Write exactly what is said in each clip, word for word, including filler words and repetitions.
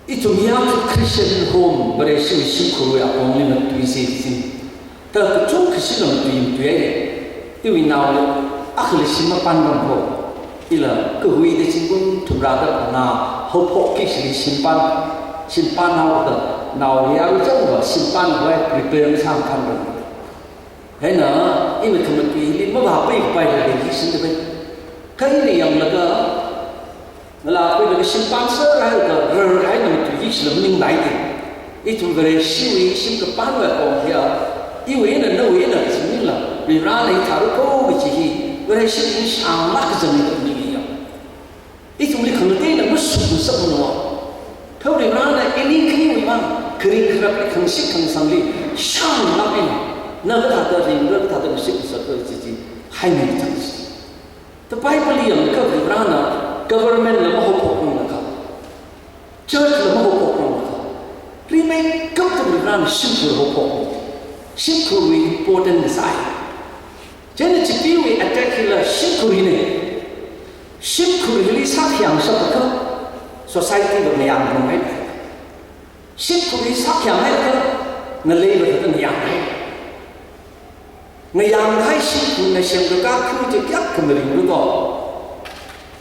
Ithum hiya chu Christian home, Vareshi shimkhurwui apongli matui si sin. Ta kachungkha shimla matui matui ai. Iwui naoli akhali shim mapanram ho. Ila kahuida zingkum thumrāda phangā haophokki shili shimpam, shimpam haoda naoli aru changva shimpam vai prepare masākhanram. Hina, ina khamatuili mavāpai kapai la lei shinda pai. Kha ina yanglaga, ngalākhuilaga shimpam sāra hailaga, rarhaina matuili shila maningmana. Ithum Vareshiwui shim kapangwui apong hiya, iwui eina nawui eina kasimila, Varivarana ithāra ko kachi hi, Vareshi shangla kazang ni kaning hiya. Ithumli khangateina mashung masakmana. Kha Varivarana ini khaniwui mang, kharing kharapli khangashit khangasangli, shanglāk eina, na kathāda ringra kathāda ngashit ngasakra kachi chi, haimi chang chi. Ta Bible li yangakha Varivarana government la mahaophokngailakha, church la mahaophokngailakha, rimeikapta Varivarana shimkhur haophok. Shimkhurwui important kasā. Chieina Chipeewui attack hila shimkhur hina. Shimkhur hili sākhayang sākakha, society va ngayang nungai. Shimkhur hi sākhayang haiakha, ngalei va thāda ngayang hai. Ngayang hai shimkhurna semkakā khu chi kayākha maringlu ko.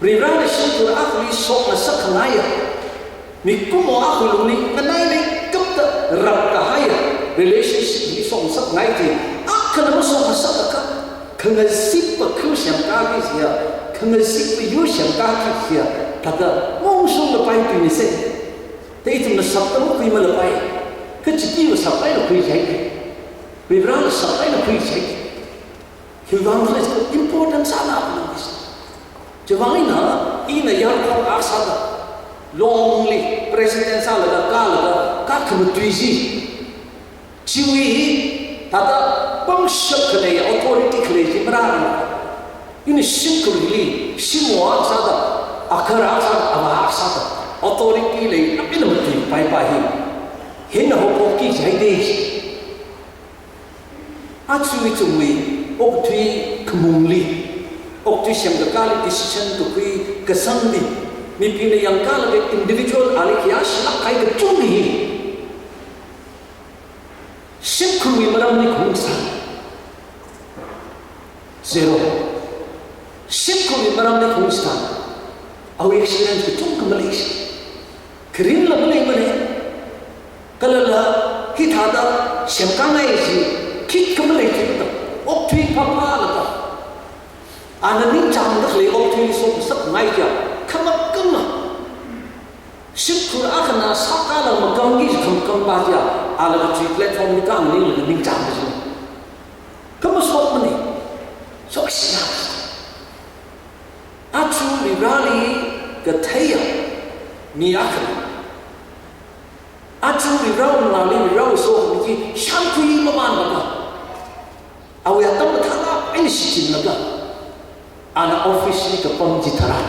Varivarana shimkhur akhali shokngasak khangaiya, mikumo akhali lungli nganaimeikapta rapkahaiya relationship hi shokngasak ngai chi, akhana mashokngasakakha, khangazippa khu semkaki siya, khangazippa yur semkaki siya, thāda mongshunglapai tuina se. Ta ithumna sap ta makhuimalapai, kha Chipeeva sap eina khui jai. Varivarana sap eina khui jai. Hiwui vang evangelist important sāna apam is. Chiwui vang eina, ina yarkhok akha sāda, Longli president sālaga, kālaga, kā khamatui chi. Chiwui, thāda pangshap khalei, authority khalei chi marāna. Ina shimkhurli, shimo akha sāda, akhara akha sāda, avā akha sāda, authority lei, ina matuipaipa hi. Hina haophokki jai de. Aja ithumwui okathui khamungli, okathui semkakāli decision kakhui kasangli, mibingna yangkālaga individual ali khayāshilāk kahai kachungkha hi, shimkhurwui maramli khaung sā. Zero. Shimkhurwui maramli khaung sā. Awui experience kachungkha malei shi. Kharingla maleimana. Kalala hithāda semkāngai chi khikha malei thingda, okathui phāphālaga, ana ningchāngda khalei okathui shokngasakngai kayā, khamakama. Shimkhur akhana sākāla makāngki khamakam pa kayā, ala kachi platform li kānganing laga ningchāngda chi. Khamashokmana. Shokshina. Aja Varivarali katheiya mi akhana, aja Varivarawui mangāli Varivarawui sokhami chi shānkhui mamanlaga, awui atam mathālāk eina shichinlaga, ana office li kapam chitharan,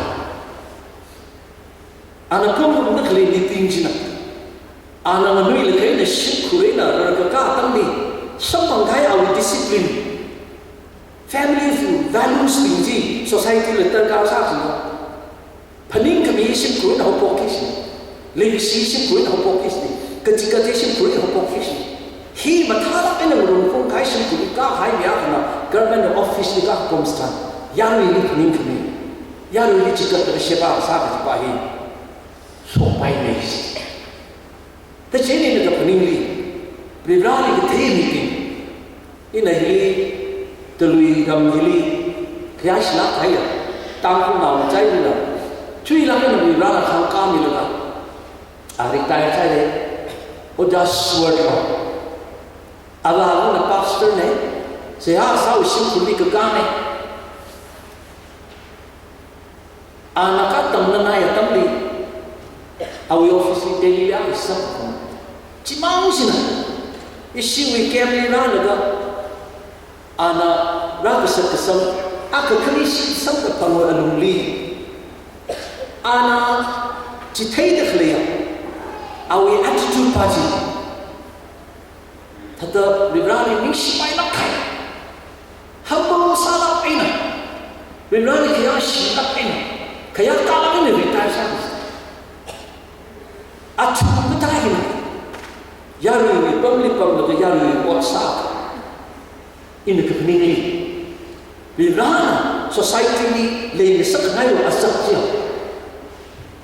ana pamrumda khalei meeting china, ana nganuilakha eina shimkhur eina rarkakā atamli, samphang kahai awui discipline, family values bing chi, society li darkar sā china. Phaningkhami shimkhur eina haophokki shi. Leikashi shimkhur eina haophokki shi. Kachikat hi shimkhur eina haophokki shi. Hi mathālāk eina ngarumphung kahai shimkhurli kākahai mi akhana government office li kapam sā. Yaruili phaningkhami, yaruili chikatlaga sheba sā kajipa hi shokpaimei shi. Ta chieina ina kaphaningli, Varivarali kathei mibing, ina hili, Talui ram hili, khayāshilāk kahaiya, Tangkhulnao machailila, chuilāk eina Varivarana khangkāmilaga, a retire sāhaira, Ojā Sword lo. Avāvana pastor na, seihā sāhaowa shimkhurli kakāna. Ana katamnanai atamli, awui office li Delhi li akha sākha. Chimang china, ishiwui camp li rālaga, ana rākasā kasang, akha khani shitsang kaphangwui alungli, ana chitheida khaleiya, awui attitude pa chi, thāda Varivarali ningshipailāk kahai, humble sālāk eina, Varivarali khayāshilāk eina, khayākālāk eina retire sā. Athum kathā hina, yaruiwui pamli pamlaga yaruiwui ot sā. Ina kaphaningli, Varivarāna society li leingasakngaiya azak chiya,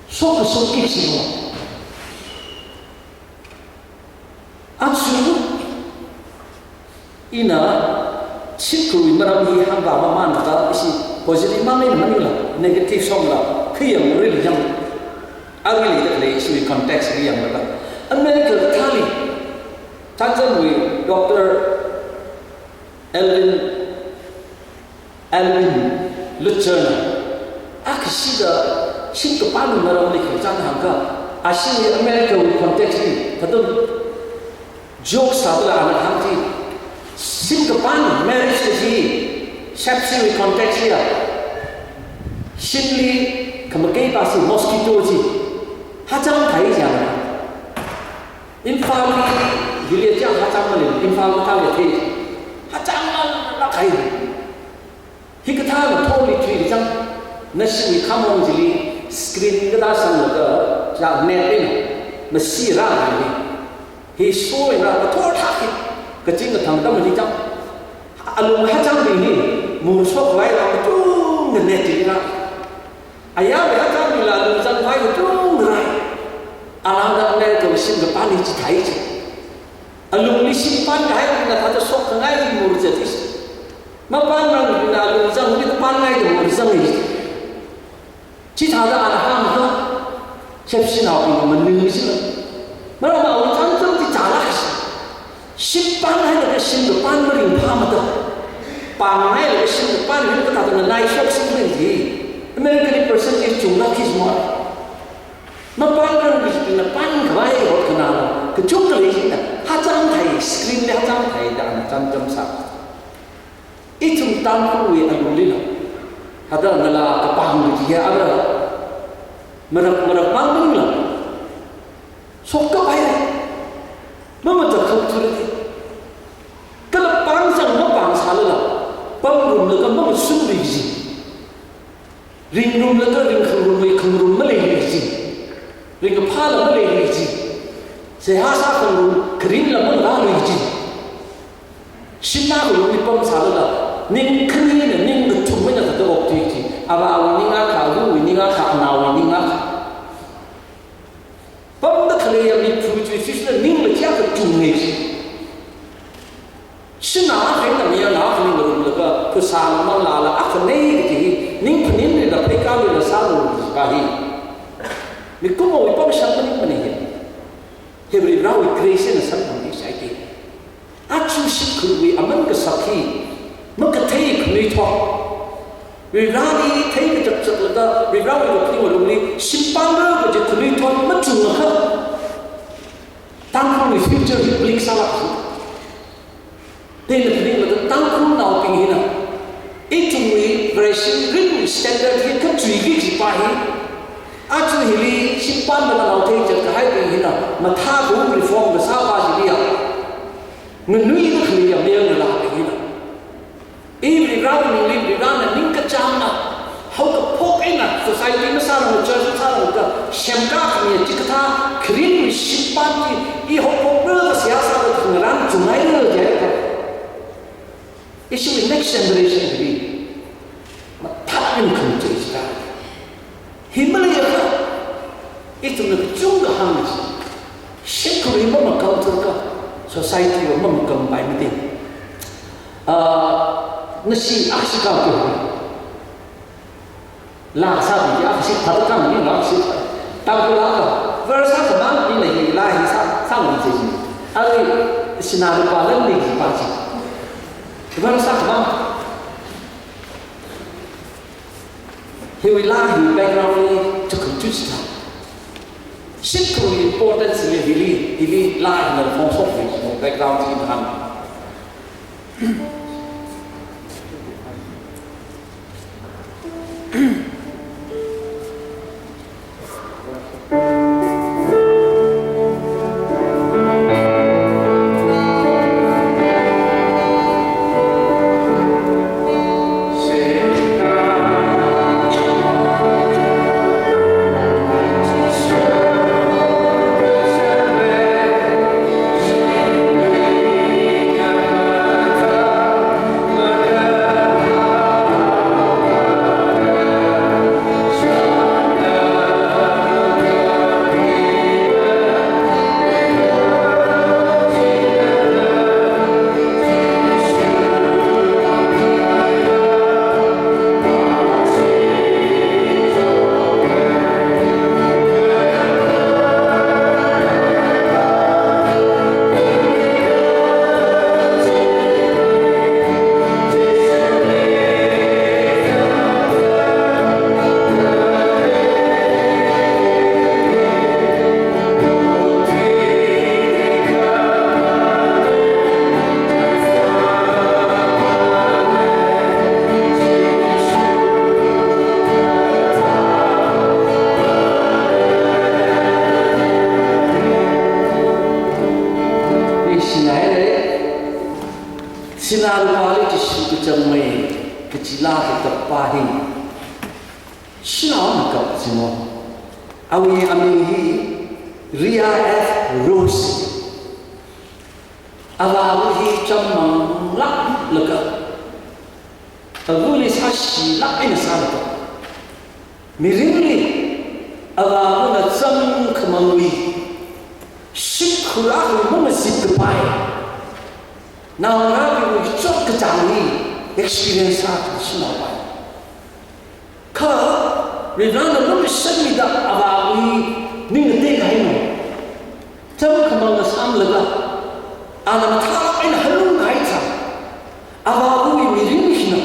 shokka shokki sino. Aja ina shimkhurwui maram hi hāngda mamānlaga ishi positive mang eina maningla, negative shokla, khayang riliyang. Arui leida khalei ishiwui context li yanglaga, America kathāli, Tanzanwui Doctor Alvin, Alvin Lutcher na, akashida shim kapān maramli kachāng hāngkha, ashiwui America wui context li, kathum joke sāda ana hāng chi, shim kapān marriage kaji, shepshiwui context li ya, shimli khamakei pasi mosquito chi, hachang thai jana. Imphal li, hili chang hachang mali, Imphal kathāli thei, hachang mala khai. Hikathā mathorli thuili chang, nashiwui khamong chili screen kathā sanglaga, ja net eina, masi rāli. Hi show eina kathor thāki, kaching kathang tamli chang. Alung hachangbing hi, mur shokvai rā kachungkha net chili rā. Ayarwui hachangbingla alung zangvai kachungkha rā. Alangda America shim kapān hi chithai chi. Alungli shim pānkahai bingna thāda shokngai mur zat chi. Mapānrangbingna alung zangli kapānngai da mur zang chi. Chithāda ana hāngkha, shepshinaobing maning chila. Maram awui chānjam chi chālak chi. Shim pānhailaga shim kapān maringphāmada, pānghailaga shim kapān hi kathāda nganai shokshing lei chi. America li percentage chunglak chi mo. Mapānrangbingna pānkhavai ot khanāla, kachungkha lei china, hachang thai, screen li hachang thai da ana chānjam sā. Ithum Tangkhulwui alungli na, hithāda ngalā kapāng kaji ya ara, marak marak mang maningla, shokkapai, mamata khangthur di. Kala pāng zang mapāng sālala, pamrumlaga mangashun kaji. Ringrumlaga ringkhangrumwui khangarum maleili kaji. Ringkaphāla maleili kaji. Seihā sākhangarum kharinla mangarāli kaji. Shimna khalungli pam sālala, ning khanina, ning kathum eina thāda okthui kaji. Avāwui ning akha, aruwui ning akha, anaowui ning akha. Pamda khaleiya miphu chi sisila ningla chiakha chungngai chi. Shimna khaina mayarna khaning ngarumlaga, phasāla manglāla akhanei kaji hi, ning phaninlila pheikālila sālu kaji pa hi. Mikumowui pamshang maningmana hi. Hi Varivarāwui grace eina samphang di shaiki. Aja shimkhurwui aman kasak hi, makathei khanuithot. Varivarāli theikachak chaklaga, Varivarāwui kaphaning alungli, shim pānra kaji khanuithot machungakha, Tangkhulwui future hi bleak sālak chi. Chieina phaninglaga Tangkhulnaobing hina, ithumwui Vareshi rinwui standard hi kachuiki kaji pa hi, aja hili shim pānlaga nao theichat kahaibing hina, mathā kaung reform kasā pa chili ya, nganuida khaleiya mayarngalābing hina. I Varivarāwui ningli, Varivarāna ningkachāngna, haokaphok eina society masārang, church masārang da semkā khami chikathā kharinwui shim pān chi, i haophokra da seihā sāda khangarān chungngaira jiakha, ishiwui next generation li mathālāk eina khangachei chida. Hi maleiakha, ithumna kachungkha hāngna chi, shimkhur hi mamakhangthurkha, society va mamakhampaimana. Ah, nashi akha shi kaoki. Laa sāki akha shi, thāda kang ni laa shi. Tangkhul laa akha, verse akhamang ina hi laa hi sā, sāngarumsa chi. Arui sinā lupā lan ni kaji pa chi. Verse akhamang. Hiwui laa hi background li chukkhang chuchita. Shimkhurwui importance li hili, hili laa hina phongshok hi background chi hāng. Sinalupa li Jishu kachangmei kachi laa kakap pa hi. Shanao na kap zingwo. Awui aming hi Ria F. Rose. Avāva hi chammang lāk laga, avali sāshi lāk eina sālaga, mirinli avāvana chāmkhamangli, shimkhur akhawui mangazip kapai, naongarābingwui chotkachāngli experience sākhui shanao pa. Kha Varivarana lumashanmida avāvawui ning ngatei kahaina. Chāmkhamang ngasāmlaga, ana mathālāk eina hanung kahai thang, avāvawui mirin hina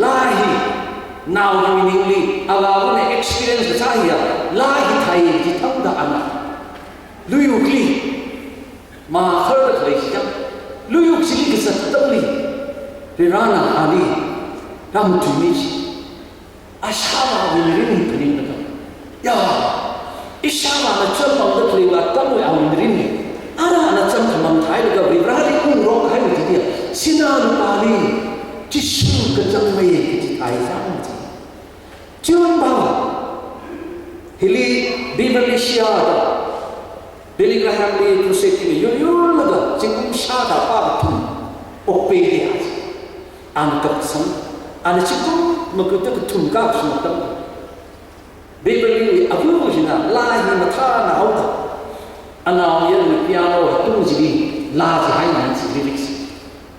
laa hi, naowui ningli avāvana experience kasā hiya laa hi thai kaji thangda ana luiwukli, makhar da khalei chitang, luiwuk chili kazat atamli, Varivarana ali rāmatuimi chi. Ashāvāwui mirin hi phaninglaga, ya, ishāvāna chāmmangda khaleiwui atamwui awui mirin hi, ara ana chāmkhamang thailaga Varivarali ungrok kahaiwui thili, sinalupa li Jishu kachangmei kachi thai zang chi. Chiyonpava, hili Beverly Shea da, Billy Graham li crusade li yuryurlaga, zingkum shāda pā kathum okpei di a. Ana kapsang, ana zingkum makuta kathum kapsang atam, Beverly wui ava hina laa hi mathāna haoda, anaomayarana piano hatung chili laa chi haina chi lyrics.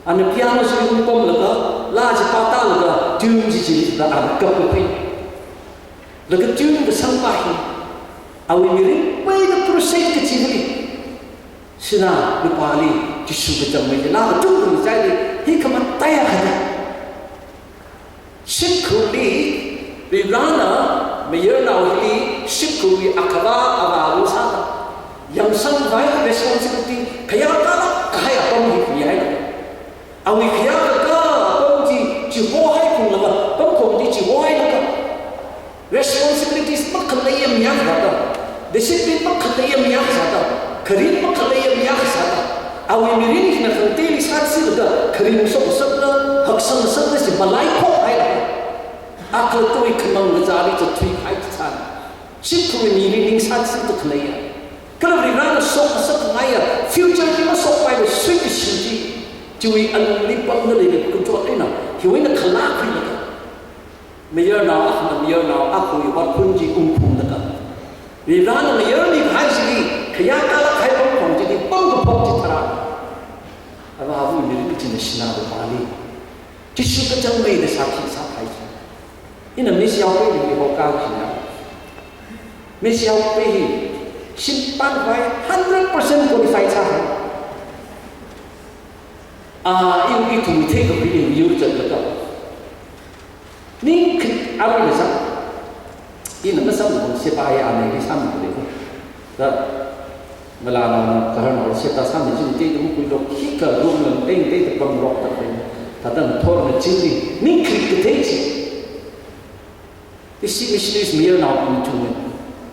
Ana piano chili ungpamlaga, laa chi pātālaga, tune chi chili da ana kapkapei. Laga tune kasang pa hi, awui mirin peida crusade kachili, sinalupali Jishu kachangmei chi laa katung katung chaili, hi khamataiya khata. Shimkhurli, Varivarana mayarnao hili shimkhurwui akhava avāva sāda, yāngsangvai responsibility, khayākalāk kahai apam hi khuihai. Awui khayākakā apam chi chihohai phunglaga, pamkhong chi chihohailaga, responsibilities makhalei mayā sāda, discipline makhalei mayā sāda, kharing makhalei mayā sāda, awui mirin hina khangateili sāthuilaga, kharing shokngasakla, haksangngasakla chi malaiphok haida, akhawui khamang kazāli zatthui kahai chitharan, shimkhurwui mirin ning sāthuida khaleiya. Kala Varivarana shokngasakngaiya future chi mashokpaila suikashi chi, chiwui alungli pamda leili control eina, hiwui eina khalākhuilaga, mayarnao akhana mayarnao akhawui otphun chi ungphunglaga, Varivarana mayarmi kahai chili, khayākalāk kahai pamkhong chili pamkaphok chitharan, avāvawui mirin china sinalupali Jishu kachangmei da sākhi sākahai chi. Ina Miss Yaopei li hokahai china, Miss Yaopei hi shimpan vai hundred percent qualified sāhai. A, iwui ithum theikapili yur zatlaga, ningkhit arui kasā, ina masamphang sepai ana hi sāmilei. Da, ngalānao, gaharnao sepai sāmi chili teida makhuilok, khikha room lam teng teida pamrokta khalei. Thāda ngathorna chili, ningkhit kathei chi. Ishi missionaries mayarnaobing chungna,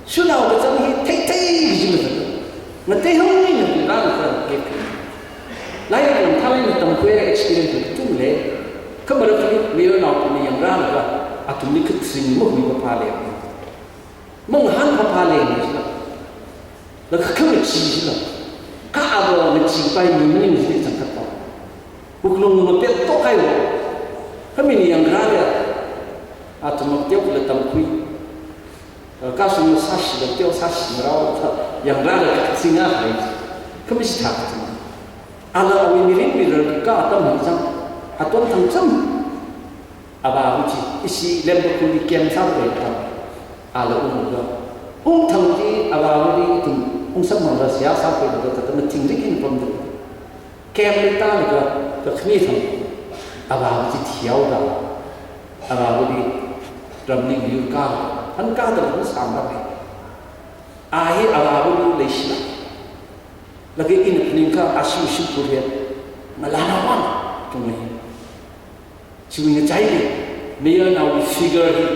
shanao kachang hi theithei kajila sāda, ngateihao eina Varivarana kharā kep. Lairik lam thālāk eina tamkhuiya experience kathum lei. Kha marākhali mayarnaobingna yangrālaga, athumli kharing mahui papha lei, mangahān papha lei jila, laga khamachee jila, kha ava ngacheepai mi maning jila changkhat pa. Wuklung mapet tokhaiwo. Kha mina yangrālaga, athum mateo kala tamkhui, kashung sāshila teo sāshi marao, yangrālaga singa hai. Kha machithā kathum. Ala awui mirin mirar kaka atam hangchang, atam thangcham, avāva chi ishi Lembakhulli camp sākhui atam, ala unglaga, ungthang chi avāvali ithum ungsamphanglaga seihā sākhuilaga, thāda mathingrik eina pamda. Camp li tālaga, kakhane thang, avāva chi thihaoda, avāvali ramli yurkā, hankāda masāmara. A hi avāvali leishila. Laga ina phaningkha ashi shimkhur hi ngalānao mang chungmei. Chiwui ngachaili, mayarnaowui figure hi,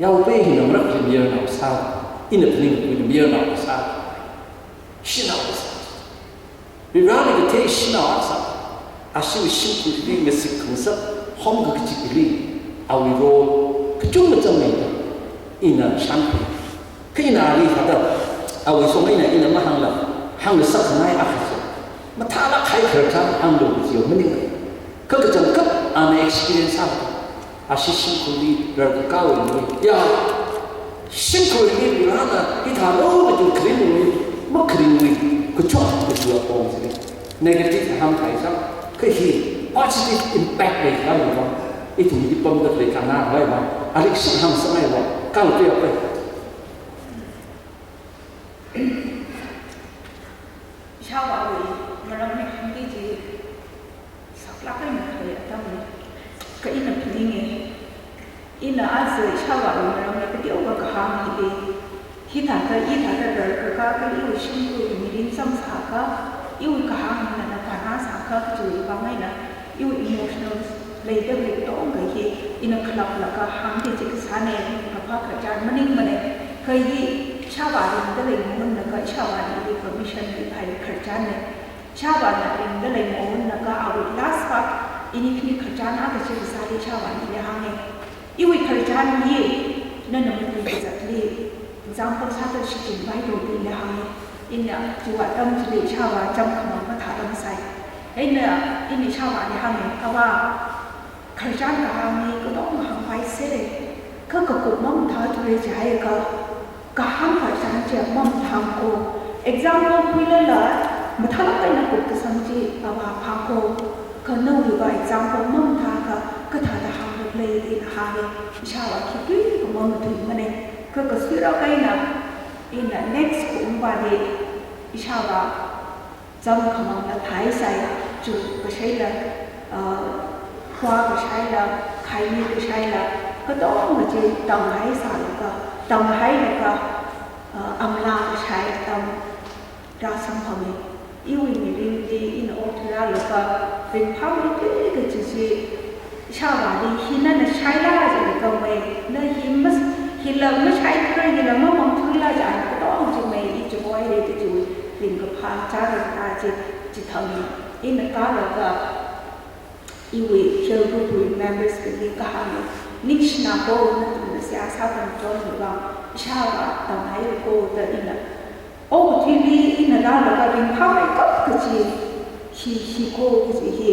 Yaopei hina marākhali mayarnao sā, ina phaningkha mayarnao sā, shanao sā. Varivarali kathei shanao sā. Ashiwui shimkhurli ngasik khangasak, home kachili, awui role kachungkha chang leida, ina shānkhui. Kha ina ali thāda, awui song eina ina mahāngla, hānglasak khangai akha chi, mathālāk kahai khararchan hānglu kaji maninglei. Kha kachangkhat ana experience sāda, ashi shimkhurli rarkakāwui, ya, shimkhurli rāda hithālu kaji kharingwui, makharingwui, kachot kaji apong chili negative hāngkahai chang, kha hi positive impact leikahai vang, ithum ipamda leikahai vang, ali shim hāngsangaiva, kala tuiapai. Ishāvāwui maramli hāngki kaji saklāk eina khalei atamna, kha ina phaninge. Ina aja ishāvāwui maramli kateokha kahāng hili, hithāda, hithāda rarkakā kala iwui shimkhurwui mirin samsākha, iwui kahāng hina na panasākha kajiwui vang eina, iwui emotional leida lei katonga hi ina khalaplaga hāngki kaji kasāne, kaphā khararchan maningmane. Kha hi ishāvā ringda lei mahunlaga ishāvāna ili permission mikahai khararchanne. Ishāvāna ringda lei mahunlaga awui last part, ini khani khararchan akha chi kasāli ishāvāna ili hānge. Iwui khararchan hi nana matuikazatli example sāda shichinvailu da ili hānge. Ina chiwui atam chili ishāvā chāmkhamang mathāda masai. Eina, ina ishāvāli hānge, Avā, khararchan kahāng hi katonga hāngpai sere, kha kakup mamathāthura jihaiakha, kahāng khararchan chi mamathāngko. Example khuilala, mathālāk eina kupkasang chi avā phāko. Kha nawui vang example mamathāakha, kathāda hāngda lei da ina hānge. Ishāvā khikhui kha mamatuimane. Kha kasuirak eina, ina next khaungvāli, ishāvā chāmkhamangla thāhaisai, chu kashaila, ah, khuā kashaila, khaimi kashaila, katonga chi tamhaisālaga, tamhailaga, ah, amla kashai atam rāsamphange. Iwui mirinli ina okathui rālaga, ringphāmeithui kaji chi, ishāvāli hi nana shaila jiakha mei, na hi mas-, hila mashaithura, hila mamangthurala jiakha katonga chi mei, i chihoire kaji ringkaphā chara kata chi, chithang ina kālaga, iwui peer group wui members bingli kahāng, ningshinako, nathumna seihā sāda machonwui vang, ishāvā tamhairako da ina okathuili ina rālaga ringphāmeikap kaji hi, hiko kaji hi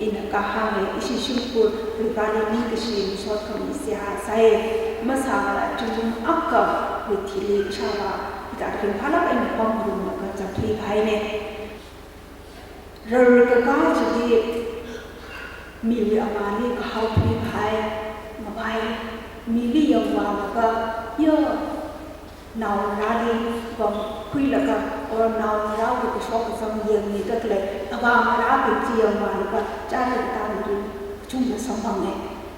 ina kahānge. Ishi shimkhur Varivarāli ningkashi masot khami seihā sāi. Masāla chungchung akha withili ishāvā hithāda ringphālāk eina pamngarumlaga zatthui kahaine. Rarkakā chili miwui avāli kahaothui kahai, ngavai, mili yangvālaga, ya, naongarāli pangkhuilaga, or naongarāwui kashok kazang yangmida khalei avāngarābing chi yangvālaga, chara kata mirin kachungkha samphange.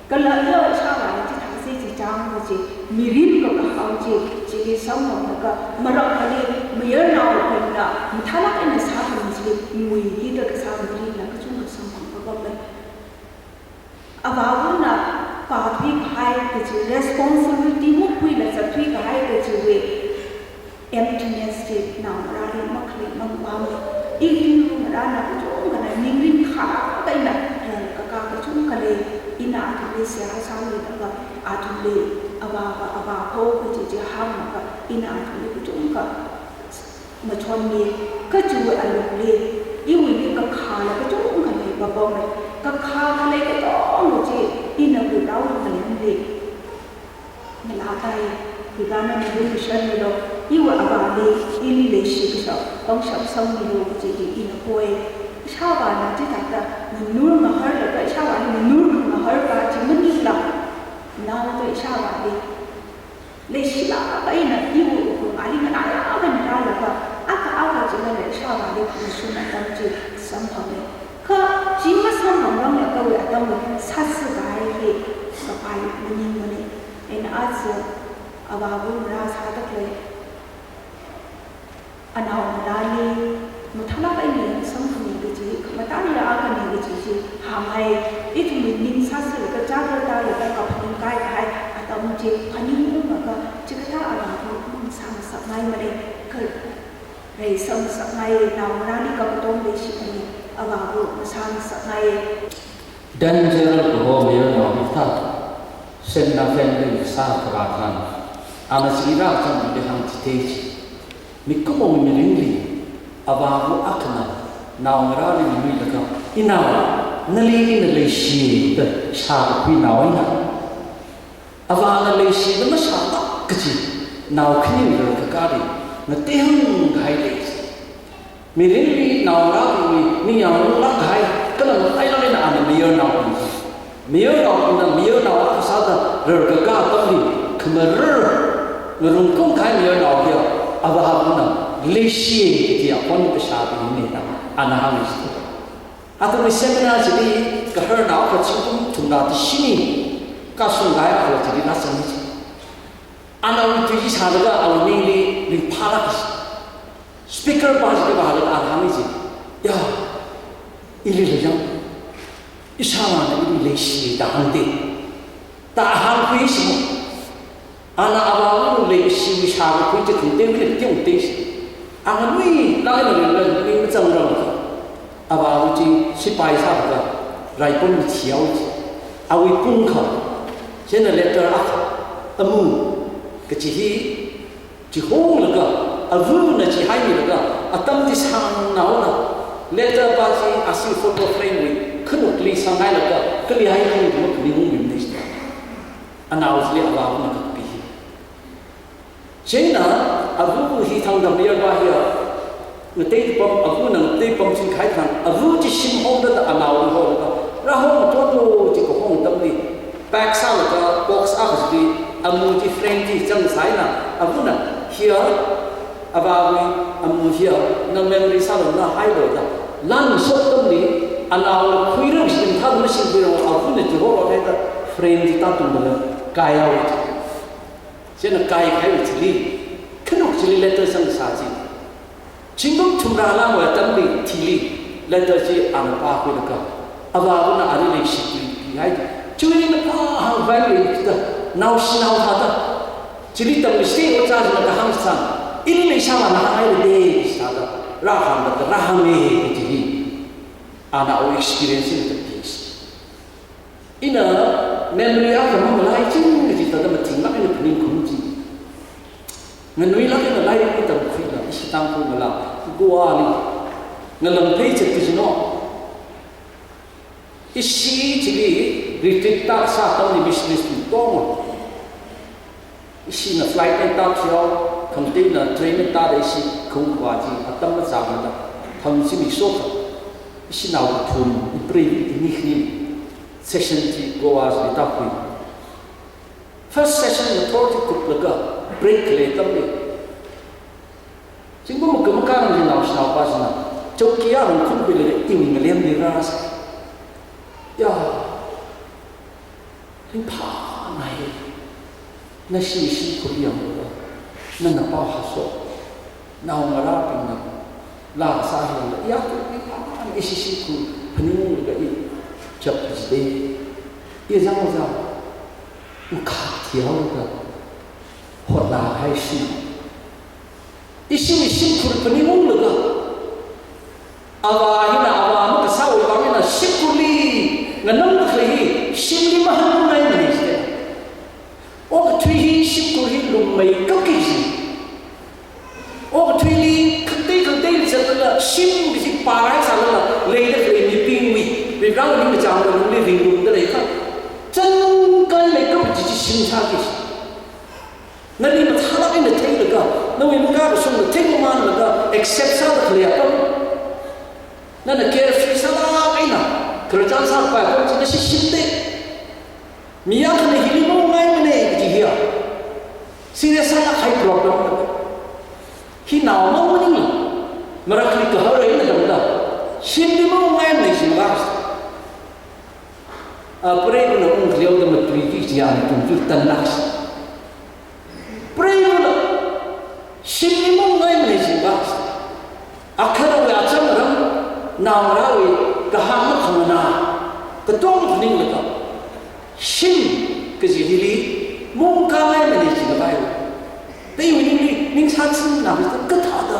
Kala ya ishāvāna chithā sāsi chang kaji, mirin kakahao chi, chili samphanglaga, maramkhali mayarnaobingna mathālāk eina sākhami chili nguikida kasā mirinla kachungkha samphang kapamlei. Avāvana pāthui kahai kaji, responsibility makhuila zatthui kahai kajiwui emptiness chi naongarāli makhalei mangpam. Ithum naongarāna kachungkhana ningrin khalāk eina rarkakā kachungkha lei, ina athumli seihā sāmilaga, athumli avāva avāko kaji chi hānglaga, ina athumli kachungkha machonmi, kachiwui alungli, iwuili kakhāla kachungkha leipapamei, kakhā khalei katonga chi, ina Varivarāwui malungli ngalātai, Varivarāna nali ningshānmilu, iwui avāli, ili leishi kashap pangshap sangmilu kaji hi ina poi. Ishāvāna chithāda nganur ngaharlaga, ishāvāli nganur ngaharka chi maningla, naoda ishāvāli leishilāk eina iwui wuklung ali nganālāk eina rālaga, akha akha chilala ishāvāli khamashung atam chi samphange. Kha chi masamphangranglakha awui atamwui sāsi kahai hi kapai maningmane. Eina aja avāva ngarā sāda khalei anaongarāli mathālāk eina samphangmi kaji, khamataiya akhane kaji chi hānghai. Ithumwui ning sāsilaga chāra tālaga kaphaning kaikahai atam chi phaningungaga, chikathā aram hi masāngasakngaimane, kha reisamngasakngai, naongarāli kakatom leishi khami, Avāva masāngasakngai. Daniel kaho mayarnao hi thā, Semna family sā kharā thān, ana chi rāzang de hāngchithei chi. Mikumowui mirinli, avāva akhana naongarāli nganuilakha, inao, nali ina leishi da shākakhui nao eina, avāna leishida mashāla kaji nao khani rarkakāli ngatei hāngkahai lei. Mirinli naongarābingwui ningyāng unglāk kahai, kala matailāk eina ana mayarnao hi. Mayarnaobingna mayarnao akha sāda rarkakā atamli, khamarar ngarumkung kahai mayarnao hiya, avāvana leishi kaji akhon kashābingna, ana hānga chi. Athumwui seminar chili gaharnao akha zingkum thumrā da shini kashung kahai akha chili rāzanga chi. Ana awui tui chi shālaga awui ningli ringphālāka chi. Speaker pa chili vālaga ana hānga chi. Ya, ili leiya. Ishāvāna ili leishi da hāngda, da hāngkhui chi mo. Ana avāvawui leishiwui shākakhui chi khangateiwui teongatei chi. Ana nganuilāk eina ringla ning mazangrang. Avāva chi sipai sālaga raipam mathihao chi. Awui pungkha, chieina letter akha, amu kaji hi chihonglaga, avana chihaimilaga, atam chi sāngnaoda, letter pa chi ashi photo frame wui khanukli sanghailaga, kali hai khanuk makhaning ungmimne chi. Anao chili avāvana kapi hi. Chieina, ava hi thangda mayarva hiya, ngatei pam, avana ngatei pamchingkahai thang, ava chi shim hongda da anaoli holaga, rāhong tonlo chi kahong atamli, pack sālaga box akha chili, amu chi frame chi zangsā eina, avana hiya, avāvawui amu hiya, na memory sālu, na hailu da, lan shok atamli, anaoli khuira shim thāda mashingkhuira, avana chi holo haida, frame chi tātunglaga, kaihaowa. Chieina kaikhaiwui thili, khanuk chili letter zangsā chi. Zingkum thumrā langwui atamli thili, letter chi ana pākhuilaga, avāvana ali leishi tuipihai. Chiwui eina phāhāngvai lei da, naoshinao thāda. Chili tamlei shi ojā china kahāng sāna, ili leishāvāna hānghaira de sāda, rāhāngda, rāhānge kaji hi. Ana awui experience eina kapi chi. Ina memory akha mamalaiching kaji thāda mathinglāk eina phaningkhaung chi. Nganuilāk eina lairik tamkhuila, ishi Tangkhul ngalā, Goa li ngalamphei chat kaji no. Ishi chili retreat tāsā atamli missionaries bing tong. Ishina flight eina tāthuihao, khangateina train eina tāda ishi khaung khavā chi atam mazangla, thang chi mi shokha. Ishinao kathum, ipreiva ini khani session chi Goa chili tākhui. First session ngathor chi kuplaga break khalei atamli, zingkum makam makānli naoshinao pa china chowki arang khunpailaga iwui ngalemli rāsai. Ya, ringphānai. Nashi shimkhurli yanglaga, nana pao hāshok. Naongarābingna laa sāhilala, ya, ringphānai, ishi shimkhur phaningunglaga i chap jide. I zangzang, i kha thihaoda, hotnahai shi. Ishi shimkhur phaningunglaga, avā hina, avā makasāwui vang hina, shimkhurli nganamda khalei hi shimli mahānngaimana jida. Okathui hi shimkhur hi lummeikapki kaji. Okathuili khangatei khangateili zatlala shim kaji pārai sālala leida khalei mibingwui, Varivarāwui ningkachāng lungli ringrumda leikha, chāngkān leikap kaji chi shim sāki kaji. Nali mathālāk eina theilaga, nawui makashungna theimamānlaga accept sāda khalei atam, nana carefree sālāk eina khararchan sākapai atam chi nashi shim de. Mi akhana hili maungngaimana kaji hiya, serious sālāk kahai problem. Hi naomang maningla, marakli kahar eina tamda, shimli maungngaimana jilala, a, preivana ungkhaleo da matuiki kaji ana tungchu tanlāksi. Preivana shimli maungngaimana jilala, akharawui achang ram, naongarāwui kahāng makhanganā katonga phaninglaga, shim kaji hili maungkangaimana jilala, iwui ningli ningsāchinna kathāda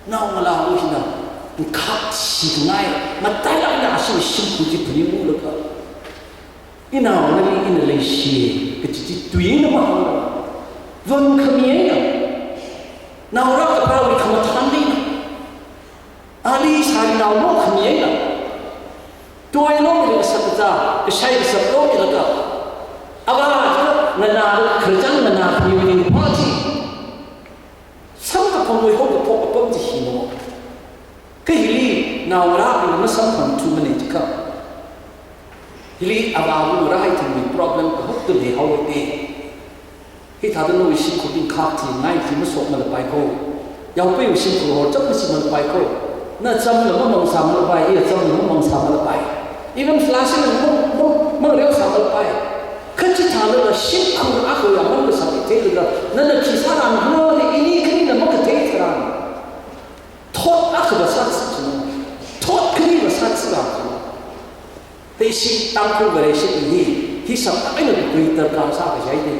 naongalāwui hina Khak shi ngai, matailak eina ashi shimkhur chi phaningunglaga, inaonali ina leishi kaji chi tuina mahāngla, vang khami eina, naorā kaphāwui khamathān eina, ali sārinao lo khami eina, tuilo mi kasā kaja, kashai kasā lo mi laga, ava chi nganā, khararchān nganā khamiwui ningpā chi, samkaphangwui haokaphok apam chi hina. Kha hili naongarābingna masamphangthumanei jiakha, hili avāva̱ ngarā ithumwui problem kahak tu leihaowa te. Hithāda nawui shimkhurbing khak chi ngai chi masokmalapai ko. Yaopeiwui shimkhur horchap masi malapai ko. Na chamla mamang sāmalapai, iya chamla mamang sāmalapai. Even flashing na mang, mang, mangreo sāmalapai. Kha chithālala shimkhur akhawui amang kasā theilaga, nana khi sāran hina, ini khanina makathei tharan, thot akha vāsāsi jina, thot khani vāsāsi ra jina. Te ishi Tangkhul Vareshi hi, hi samphang eina kakhui darkar sā kajai te.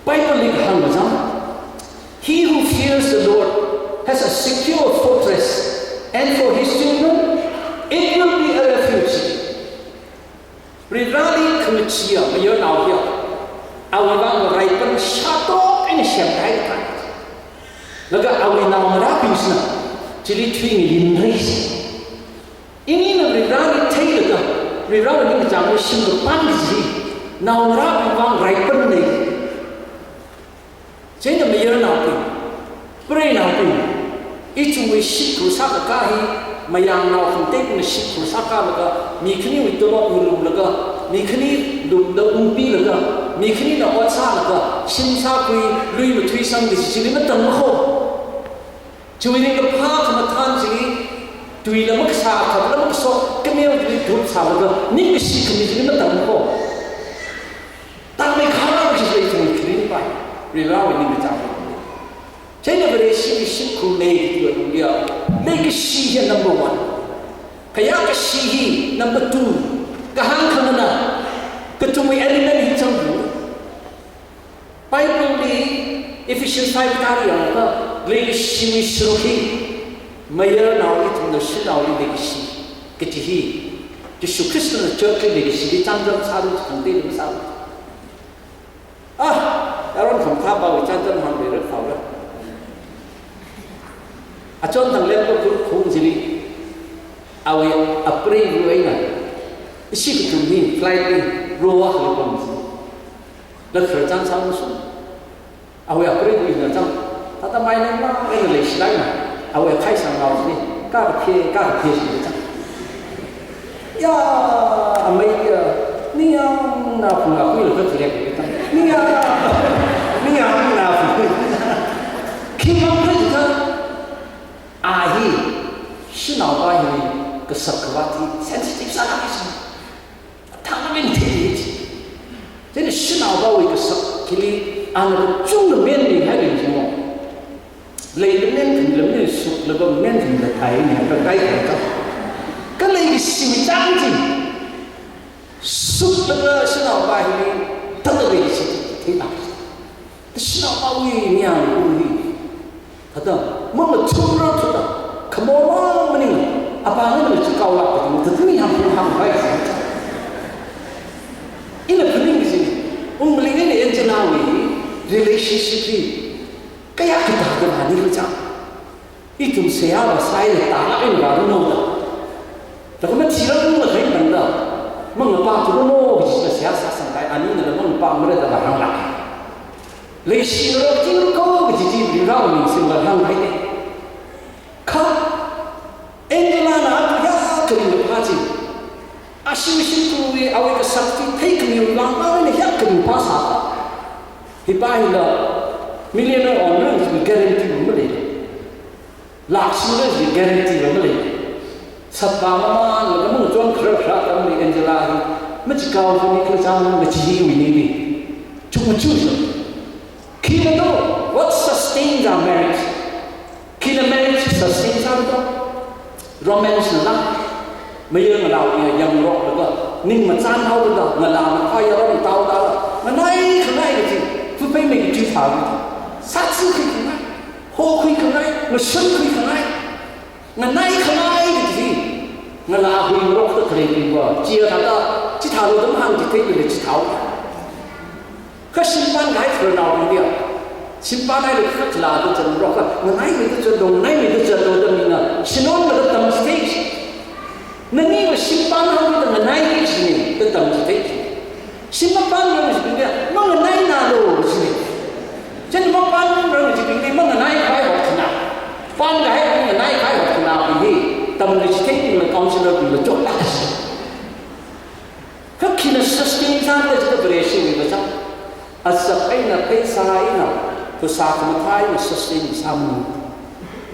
Bible li kahāng majang, "He who fears the Lord has a secure fortress, and for his children it will be a refuge." Varivarāli khamachiya mayarnao hiya, awui vang raipan shātok eina semkahai thāda, laga awui naongarābing china chili thuingayin rai. Inina Varivarāli theilaga, Varivarāwui ningkachāngli shim kapam kaji hi, naongarābing vang raipanna. Chieina mayarnaobing, preinaobing, ithumwui shimkhur sākakā hi, mayangnao khangateibingna shimkhur sākalaga, mi khaniwui tolop ngalumlaga, mi khani lumda ungpilaga, mi khanina ot sālaga, shim sākhui, lui mathuisang kaji chili matamma ho. Chiwui ningkaphā khamathān chili, tuila makasā, akhapla makasok, kamel chili dup sālaga, ningkashi khami chili matamma ho. Tangmei kharā kaji lei ithumwui kharing pai, Varivarāwui ningkachāng pai. Chieina Vareshiwui shimkhur lei kajiwui alungli, leikashi hiya number one. Kayākashi hi number two. Kahāng khanganā, kathumwui element hi chang bu. Bible li Ephesians five tari yangakha, leikashiwui sharuk hi, mayarnao ithumna shanaoli leikashi kaji hi, Jishu Khristana church li leikashi hi chānjam sālu, khangatei masālu. Ah, yaron khamathāpāwui chānjam hāngluira thaora. Achon thang lempa kur khung chili, awui apreiva̱ eina, ishi kathum hi flight li row akhali pam chi, laga khararchān sāngasun. Awui apreiva̱ hina chang, thāda mai nangmang eina leishilāk eina, awui akhai sangao chi, kakaphe, kakaphe shi chang. Ya, amei ya, ningyāng na phung akui laga khalek chang. Ningyāng, ningyāng na phung. Khi mang khalek chang, a hi, shanaopā hi, kasak khavāt hi, sensitive sālāk shi. Thang min thei chi. Chieina shanaopāwui kasak chili ana kachungkha menli hailei jimo. Leila men khanila men, suklaga men khanila thaini, kakai kakai. Kha leikashiwui chang chi, suklaga shanaopā hili thāda leishi thei lāk. Shanaopāwui ningyāng ung hi, thāda, mamathumra thāda, khamor mang maning, apāna machikaolāk thāda, thāda ningyāng ung hāngpai. Ina phaning kaji, ungmaling eina Angelawui relationship hi kayākha tāda vāni kachang. Ithum seihā vāsāi, tālāk eina vāranu da. Laga mathira unglaga hāngda, mangapā thuranu kaji seihā sāsangkahai, aninala mangapā mara da vāhānglāk. Leishingarok chingarok kaji chi Varivarāwui ningshimla hānghaine. Kha, Angelana atu ya kharing kaphā chi, ashiwui shimkhurwui awui kasak chi theikhamiwui vang eina ya kharing phāsā. Hipā hila millionaire onra kaji guarantee va malei. Lak shimra kaji guarantee va malei. Sāvā mamānlaga mangachon kharar kharar atamli Angela hi machikao tuni khala chang kaji hiwui ningli chukmachu. Khina do, what sustains our marriage? Khina marriage sustain sāra do? Romance nala, mayar ngalāwui yangroklaga, ning machān haolaga, ngalā makhā yaron taoda, nganai khangai kaji, fupeimei kaji thāda, sātsi khui khangai, hokhui khangai, mashan khui khangai. Nganai khangai kaji, ngalā huingarokta khaleibingva, chi thāda, chithālu da mahāngchitheilala chithāo. Kha shimpān kahai khararnaobingli, shimpān haida kha khalāda zangro kha, nganaimeida zatlu, nganaimeida zatlu da mina, shinonla da tamchithei. Naniva shimpān haoda nganai kajina, da tamchithei. Shim mapānrang kajibingli, manganainalu kajina. Chieina mapānrang kajibingli, manganai kahai hotkhanā. Pān kahai, manganai kahai hotkhanābingli, tamkachithei bingla counselor bingla chotlāk kaji. Kha khina sustain sāda jiakha Vareshiwui vāzang. Azak eina, pheisā eina, phasā khamathā eina sustain sāmana.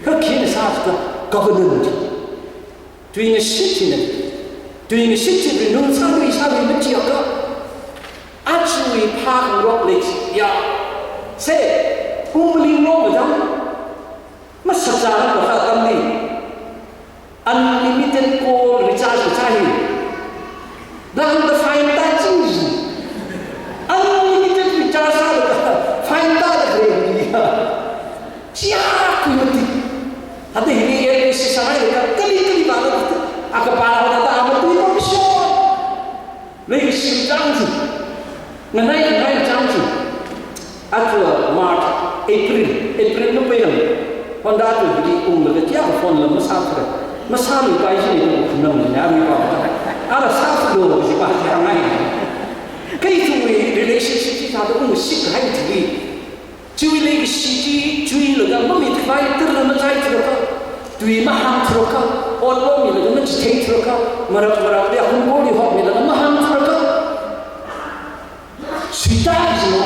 Kha khina sā jiakha covenant. Tuingashit hina. Tuingashit chi renew sāri sāri machiakha. Ajawui phākhangarok lei chi ya. Se, ungmaling long vāzang. Masakzā rākahai atamli. Unlimited call recharge kasā hi. Lāngda fine tāching. Unlimited recharge sālaga fine tāda khalei hi. Chiakhui mati. Hithāda hili air sāhailaga kali kali vālaga. Akha pālaga amatui pamshon. Leikashi chang chi. Nganai nganai chang chi. Aja March, April, April na peiram. Honda aja hili unglaga chiakha phone la masāthura. Masāmipai china ungkhanang ni ami pa. Ara sāthulu kaji pa chi hāngngai. Kha ithumwui relationship chi thāda ungshit kahai chili. Chiwui leikashi chi chuilaga mamithavai tara machaithurakha, tui mahāngthurakha, otlo milaga machitheithurakha, marak marakli hunpoli hokmilaga mahāngthurakha. Suita kajina.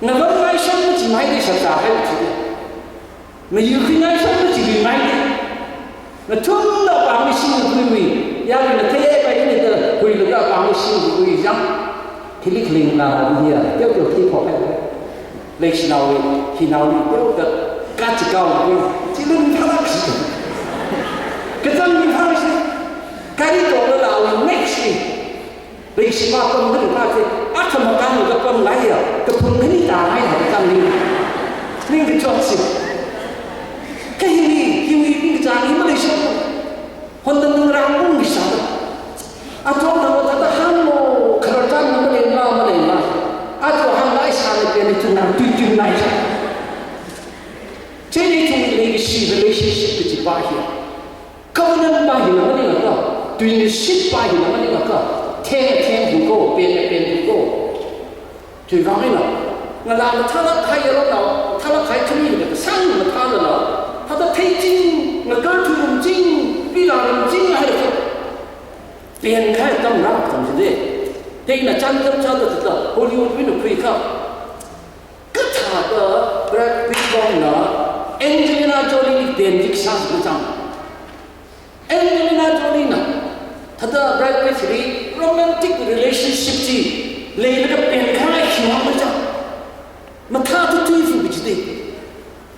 Ngavar ngaisham machimeida shakzā kahai chili. Mayur khuingaisham machimeida. Nathumna apāngli shingkhuiwui, yaruina theipai eina da khuilaga apāngli shingkhui zang. Khili khaling na hiya, teo teo khi phok hai. Leishinaowui, hinaowui, teo da kachikaowui, chilun phalak shi. Kachangwui phalak shi. Kari tokla laowui next shi. Leishiva pamda lei pa chi, athum makānlaga pamlaiya, kaphung khani tālaiya, kachang ning. Ningkachot chi. Kha hiwui, hiwui ningkachāng hi maleisho. Honda nungrang ung leisāda. Athumna thāda hānglo, khararchanna maleila, maleila. Athum hānglai sāna peni tungnang tuitungnai. Chieina ithumwui leikashi relationship kaji pa hi. Covenant pa hina maningakha, tuingashit pa hina maningakha, theng theng huko, pen pen huko. Chiwui vang eina, ngalā mathālāk kahai yaronao, mathālāk kahai khani hina kasang mathālala, thāda theiching, ngakarthu rumching, pila rumching haira. Pen kahai atam rākazang chide. Thei eina chān chān chān da da, Hollywood wui eina khuikha. Kathāda Brad Pitt pongna Angelina Jolie li pen jik sā sā chang. Angelina Jolie na thāda Brad Pitt li romantic relationship chi leilaga pen kahai hiwang chang. Mathāda tui fu bi chide.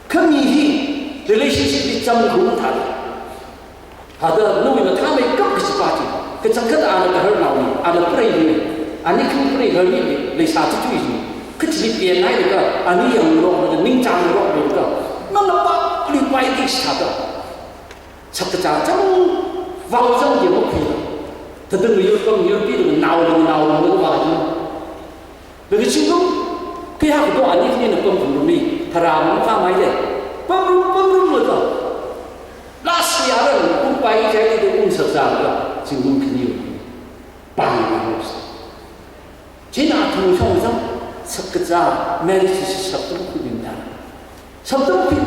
Kha mi hi relationship hi chang gu mathāda. Hithāda nawui mathāmeikap kaji pa chi, kachangkhat ana kaharnaoni, ana preiwui, ani khani preiharmili, leisā tuitui chi, kachili pian nailaga, ani yangngarok laga, ningchāngngarok laga, nana pa, kali pai ki sāda. Shakzā chang, vao chang ki makhui. Thāda ngayur pam, ngayur pi laga, nao laga, nao laga, vao laga. Laga zingkum, kayākha do ani khanina pamrumrummi, tharā makhamai le. Pamrum, pamrumlaga. Last year, ungpai chai de ungshakzālaga, zingkum khani pamrumsa. Chieina athum shong zang, shakzā, marriage shi shaptum khuibing da. Shaptum khui.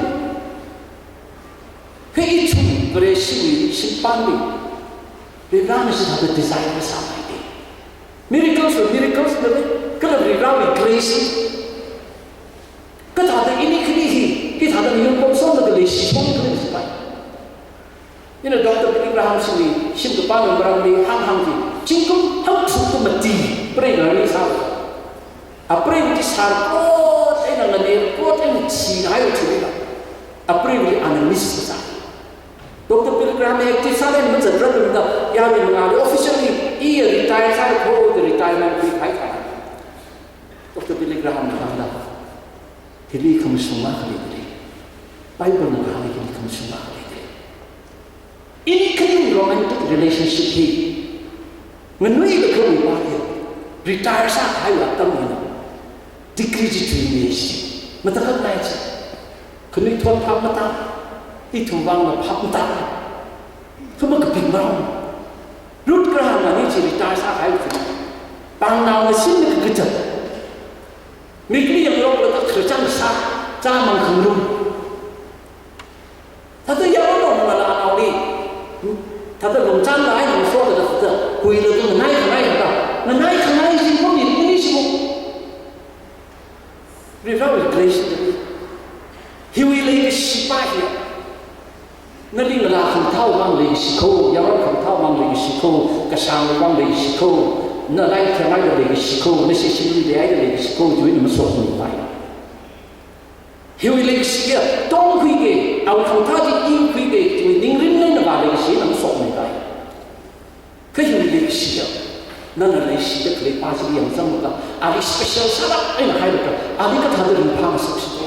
Kha ithum Vareshiwui shimpānbing, Varivarana chithāda design masāmai de. Miracles va miracles na le, kala Varivarawui grace. Kathāda ini khani hi, hithāda yungpam songda khalei shishong khalei sipai. Ina Doctor Billy Graham chili, shim kapā nang barang li hānghāng chi, zingkum hangphung kumati, preiharmi sā. Apreiva chi sārkot eina nganirkot eina chihai chilila. Apreivali ana miss sā. Doctor Billy Graham active sālei mazat rarumda, yaruina ngāli officially, iya retire sākho da retirement khuipai thā. Doctor Billy Graham na hāngda, hili khamashunga khalei de. Bible na hāngli hili khamashunga khalei de. romantic relationship hi nganuilakha wuipa hi retire sākahaiwui atam eina degree chi tuimeshi, matakhak nai chi. Khanuithot phap matāi, ithum vangla phap matāi. Kha makapik maram. Ruth Graham ani chi retire sākahai chi. Pāngnaona shimli kakazat. Mikli yangroklaga khararchān kasā, chāmang khangarum. Thāda yaron ngalānaoli, thāda lungchān kahai nang so thāda, thāda huilaga nganai khangai thāda, nganai khangai chi mo, mi ni chi mo. Varivarāwui grace da. Hiwui leikashipa hi. Nali ngalā khamathāwui vang leikashi kho, yaron khamathāwui vang leikashi kho, kashāngwui vang leikashi kho, nalai thengaida leikashi kho, nashi shimli leihaida leikashi kho, chiwui eina masokmipai. Hiwui leikashi ya, tongkhuike, awui khamathā chi ingkhuike, chiwui ningrin eina va leikashi eina masokmipai. Kha hiwui leikashi ya, nana leishida khalei pa chili yangzanglaga, ali special sālāk eina hailaga, ali kathāda ringphāngasaksi to,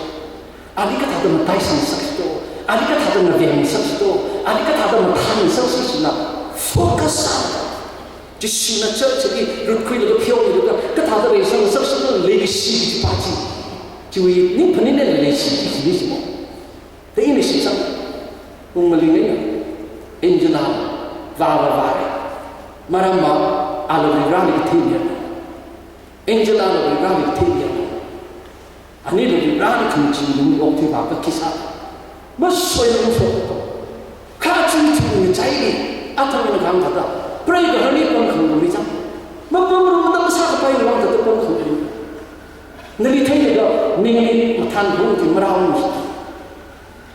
ali kathāda mataisangngasaksi to, ali kathāda ngavengngasaksi to, ali kathāda mathānngasaksi chila focus sālaga. Jishuna church li rutkhuilaga pheomilaga, kathāda reisangsaksila leikashi kaji pa chi. Chiwui ningphanin eina leishi kaji chili chi mo. Da ina shitsang, ung maling eina, Angela, vāvā vāre. Maramva, ala Varivarāli kathei miya. Angela la Varivarāli kathei miya. Anila Varivarāli khangachee lung okthui vākakhui sā. Masoila ungshok to. Kha chi chi ngachaili, athang eina kahāng thāda, preigaharli pamkhangarummi chang. Mapamrumda masākapai vang thāda pamkhangarum. Nali theilaga, ningli mathān khaung chi marao ungshi.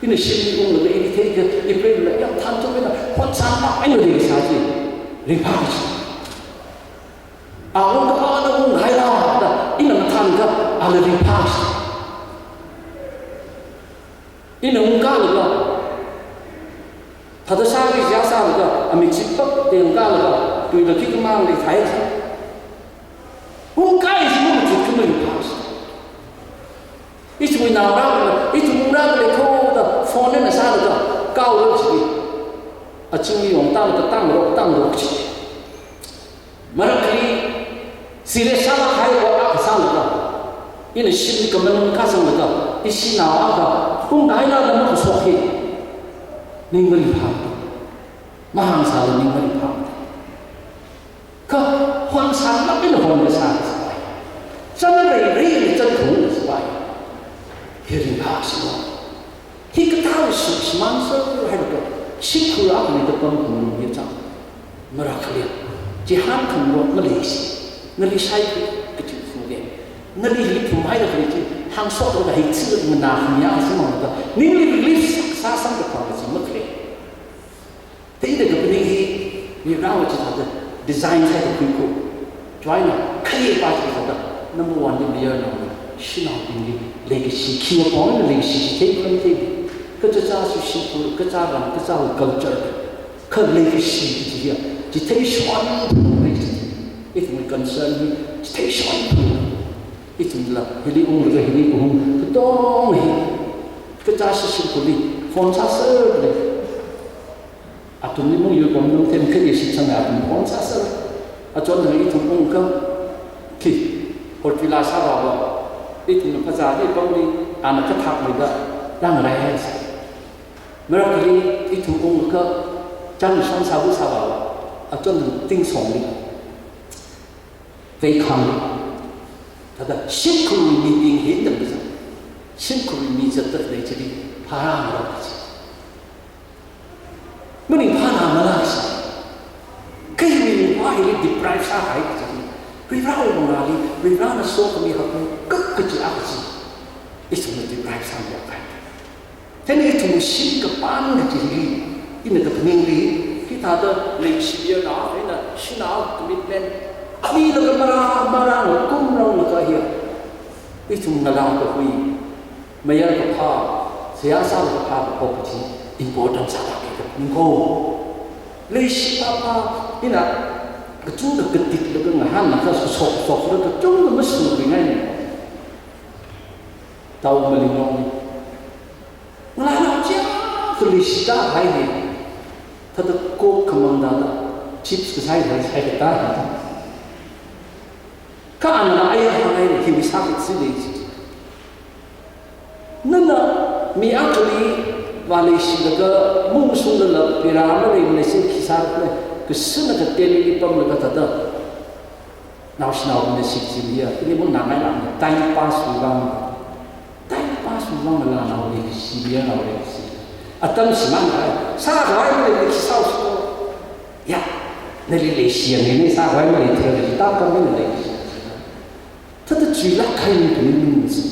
Ina shimli unglaga ili theilaga, i preila yāmthān chukna, hotsānglāk eina leisā chi, ringphāshi. A ungkā ana unghaira da, ina mathānkā, ala ringphāshi. Ina ungkālaga, thāda sāki jiakha sālaga, amik chipak tengkālaga, tuila khikha mang leithai chi. Ungkāi chi machut khamei ringphāshi. Ithumwui naongarā, ithum ungrā khalei kho da phone eina sālaga, kaora chi. Achingli yongtālaga tāngarok, tāngarok chi. Marakhali, serious sālāk kahai ot akha sālaga, ina shimli kamanung kazanglaga, ishi nao akha, ungkāhaira da makashok hi. Ning maringphāmata. Mahāngsāla ning maringphāmata. Kha hon sālāk eina hon kasā kasāpai. Chānrei reili chānthung kasāpai. Hi ringphāshi mo. Hikathā suk shimān sāhailaga, shimkhur akhali da pamkhangarumya chang. Marakhali, chihān khangarok maleishi. Nali shaikhui kachi sungde. Nali hi phumhaida khalei chi, hāngshokda hi chi nganā khamiya simangda. Ningli relief sāsangda phang kachi makhalei. Thāda kaphaning hi, Varivarāva chithāda design sāda khuiko. Chiwui eina, khayei pa chithāda, number one li mayarnaoli, shanaobingli, leikashi, khiwui apong leikashi, chithei khamatei. Kachichā sushi ko, kachā ram, kachāwui culture, kha leikashi kachi hiya, chithei shon phalungra chi. Ithumwui concern hi, chithei shon phalungra. Ithumla, hili unglaga hili kahung, katong hi. Kachā shishim kuli, phone sāserlei. Athumli mung yur pamlung them khayei shitsanga athum phone sāser. Achon thang ithum ungkha. Khi, Hortula sāvāva. Ithumna phazāli pamli, ana kathak mida, rāngarai haisa. Marakhali ithum ungkha, chān shon sāva sāvāva. Achon thang ting songli. Veikhangli. Thāda shimkhurwui mibing hi tamda zang. Shimkhurwui mi zatda lei chili, phārāngarok kachi. Maningphānā malāshi. Kha hiwui ringphā hili deprive sāhai kachi. Varivarāwui mangāli, Varivarāna sokhami hakkakap kachi akha chi. Ithumna deprive sāngarok kahai. Chieina ithumwui shim kapān kachi hili, ina kaphaningli, hithāda leishiya na, ina shanao commitment, milaga marā, marā ngakumranglaga hiya. Ithum ngalā kahui, mayar kaphā, seihā sālaga phā kaphok kachi important sālāka da kaphaning ko. Leishi papa, ina kachungkha katitlaga ngahānlaga shok, shoklaga kachungkha mashungringaina. Tao malinglong. Ngalānao chiakha leishida hai hi. Thāda Coke khamang thāda, chips kasai kasai kasai kata. Kha ana ayar hāngngai, hiwui sākatsi lei chi. Nana mi akhali vāleishilaga mungshunglala pira maleimana, singkhi sāra, kasāna kateili pamlaga thāda. Naoshinaobingna shichinliya, ili mungnāngailākna, time pass wui vang. Time pass wui vang ngalānao leikashi, mayarnao leikashi. Atam shimānhai, sākhavai maleili khi sāhaosa. Ya, nali leishiya, nali sākhavai maleithura, tākam nali leikashi. Thāda chuilāk kahai mi tumi mi si.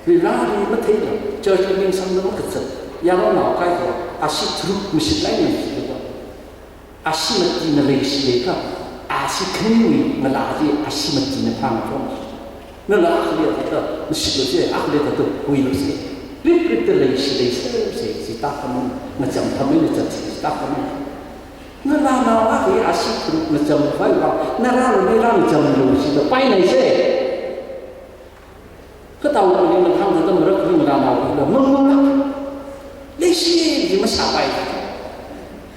Varivarali matheila, church li ningsangla makazat, yaronao kaikha, ashi tharuk mashit eina shitva. Ashi matina leishi leikha, ashi khaniwui ngalā chi, ashi matina phāngchon. Nala akhali thāda, mashitlu se, akhali thāda, huilu se. Rip ripda leishi leisei, se, se tākhamang, ngacham khamang, ngacham se, se tākhamang. Ngalānao akhali ashi tharuk ngacham phāva, nala nala ngacham lu shida painai se. Kataoli ningkhāngda marak ring ngalānao hila, mangmang lāk. Leishi ji masāpai.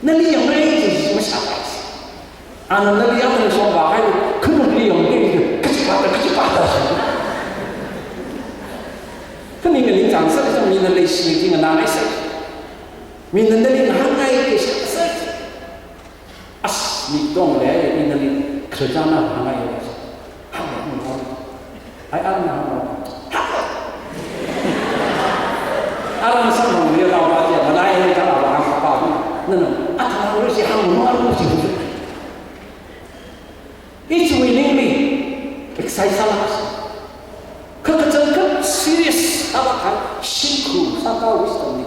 Nali yangngai ji masāpai. Ana nali yang shongvāhai, khanungli yangki, kachipata, kachipata. Kha ning ningchāngsa, kachang mina leishi ji nganāngaisa. Mina nali ngahānngai kashasa. As, mi tongli, ina li khararchanna hāngngai. Hāngngai, hāngngai. Ai, ai, hāngngai. Aram samphangli rāva je, malai hai ta rāva hāngkapa. Nana, athang ru si hāngmanu ru si. Ichiwui ningli, exercise sālāk. Kha kachangkhat serious sālāk hai, shimkhur sākā wisdom li.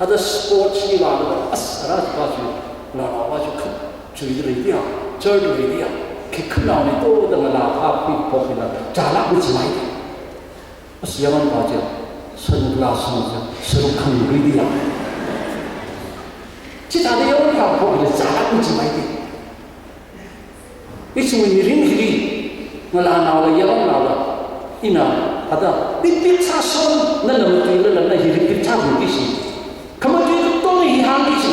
Ada sports li vālaga, as, ara chi pa chi, ngalāva chi khat, chuida lei dia, church lei dia, khi khanao ni to da ngalā phāphi phokila, chālāk mi chimai. As, yaron pa chi, sunglass sung chi, saruk khangri dia. Chithāda yaron phāphokila, chālāk mi chimai di. Ichiwui mirin hili, ngalānaola, yaronnaola, ina, ada, pipit sāshon, nana matuilala, na hi pipit sākhuiki shi. Khamatui katonga hi hāngki shi.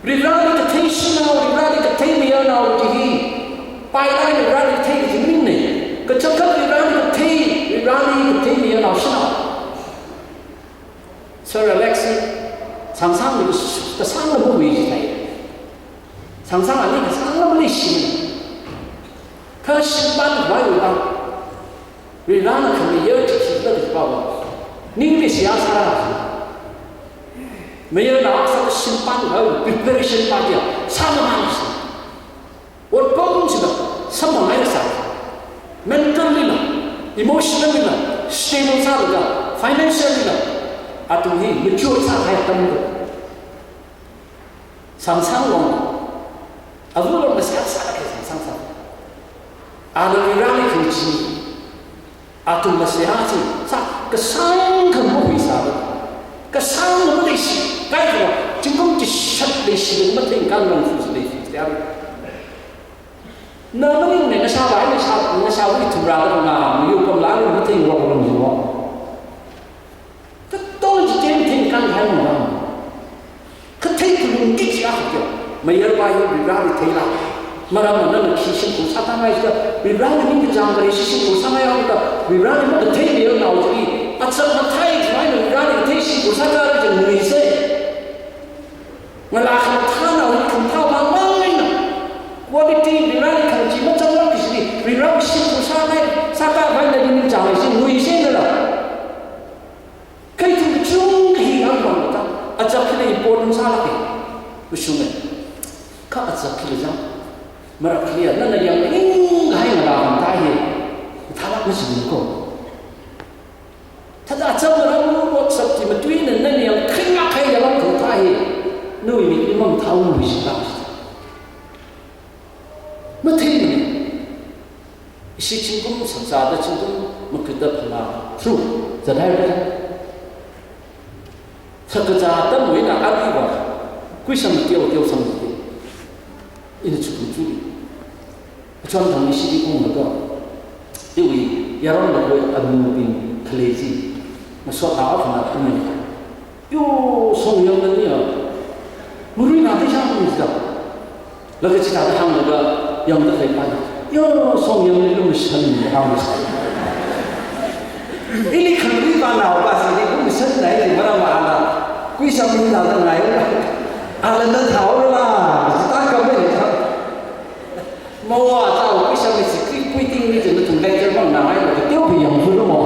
Varivarali kathei shanao, Varivarali kathei mayarnao chi hi. Pailāk Varivarali kathei chi mirinna. Kachangkhat Varivarali kathei, Varivarali kathei mayarnao shanao. Sir Alex hi, Sangsangli kasāngla mahui jisai. Sangsang ali kasāngla maleishi. Kha shimpan khavai vang, Varivarana khamayar chi khikhala kajipa vang, ningli seihā sāra. Mayarnao sā shimpan khavai preparation pa dia, sāmamān shi. Ot pong chila, samphanghaira sā. Mentally la, emotionally la, stable sālaga, financially la, athum hi mature sākahai atam do. Sangsang long, avu long na sā sākahai Sangsang sā. Ana Varivarali khuichi. Athumna seihā chi, sā, kasāngkha mahui sāda. Kasāngkha maleishi, kaikha, zingkum chishat leishi, mathei kang lang su leishi, sā. Na maning ne, nashāvai, nashā, nashāwui thumra da na, mayu pamla, mathei wang wang wang. Katonga chi thei thei kang hai ma. Kathei kalung kachia kha kyo. Mayarpa hi Varivarali theila. Maramva nana khi shimkhur sātāngai kha, Varivarali ningkachāng kare shi shimkhur sāngai kha, Varivarali makathei mayarnao chi, achak mathei chi mai Varivarali kathei shimkhur sātāra chi ngui se. Ngalā khamathānao hi khamathā vang vang eina. Quality Varivarali khangachee machang vang kishili, Varivarali shimkhur sāngai, sākā vai nali ningchāng shi ngui se nala. Kha ithum kachungkha hi hāngvang ta, achak hila important sālāka. Mashunga. Kha achak hila jang. Marak hila nana yangning kahai ngalā khamatha hi. Mathālāk mashung ko. Thāda achak maram WhatsApp chi matuina nana yangkharing kahai yalam khamatha hi. Nawui mik ni mamathāunglu shi ta. Matheimana. Ishi zingkum sāzāda zingkum makada phala through zathai ba. Sakazā atamwui eina ariva kuisang teoteo sangki. Ina chukum chuli. Achon thang ishili unglaga, iwui yaron laga anubing khalei chi, masot akhana ungmi. Yo, Songyang nani ya. Murui na te shang ni sa. Laga chithāda hānglaga yangda khalei pana. Yo, Songyang nani lumashan ni hāng sa. Ili khangarui panaopa chili lumashan na ili mara ma ala. Kuisam ni thāda ngai la. Ala na thao la. Chithā kam ni thā. Mawa thao kuisam ni sikri kuiting ni jin tung lecture mang na ngai la. Teo bi yang fu lo mo.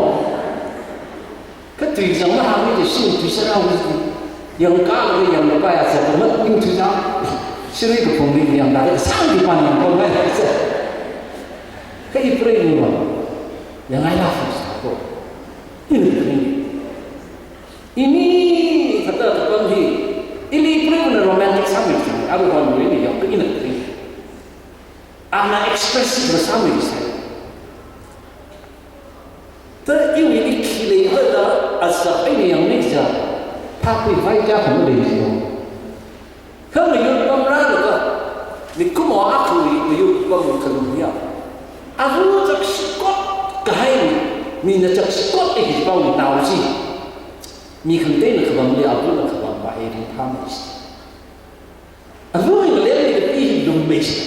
Kha tui zangmahāngmi da shin tui sharao mi. Yangkālaga yanglapai a sa, mat ning tui zang. Shirui kaphungli yangda, sāngli pan yangkon mai sa. Kha i preiva. Yangngai la fu sa ko. Ina preiva. Ini kata tukang hi. Ili preivana romantic sāmi sa. Aruihon mui ni yang ina preiva. Ana expressive masāmi sa. Ta iwui ni khi leiva da asa aini yangni ja, phākhui vai ja kham lei jo. Kha mayur pamrālaga, mikumo akhawui mayur pam khalum ya. Aru chak shikot kahai ni, mina chak shikot e hi pao ni nao ji. Mi khangateina khabamli aruna khabam pa e ringphāmei si. Aruina lemli kapi hi lummei si.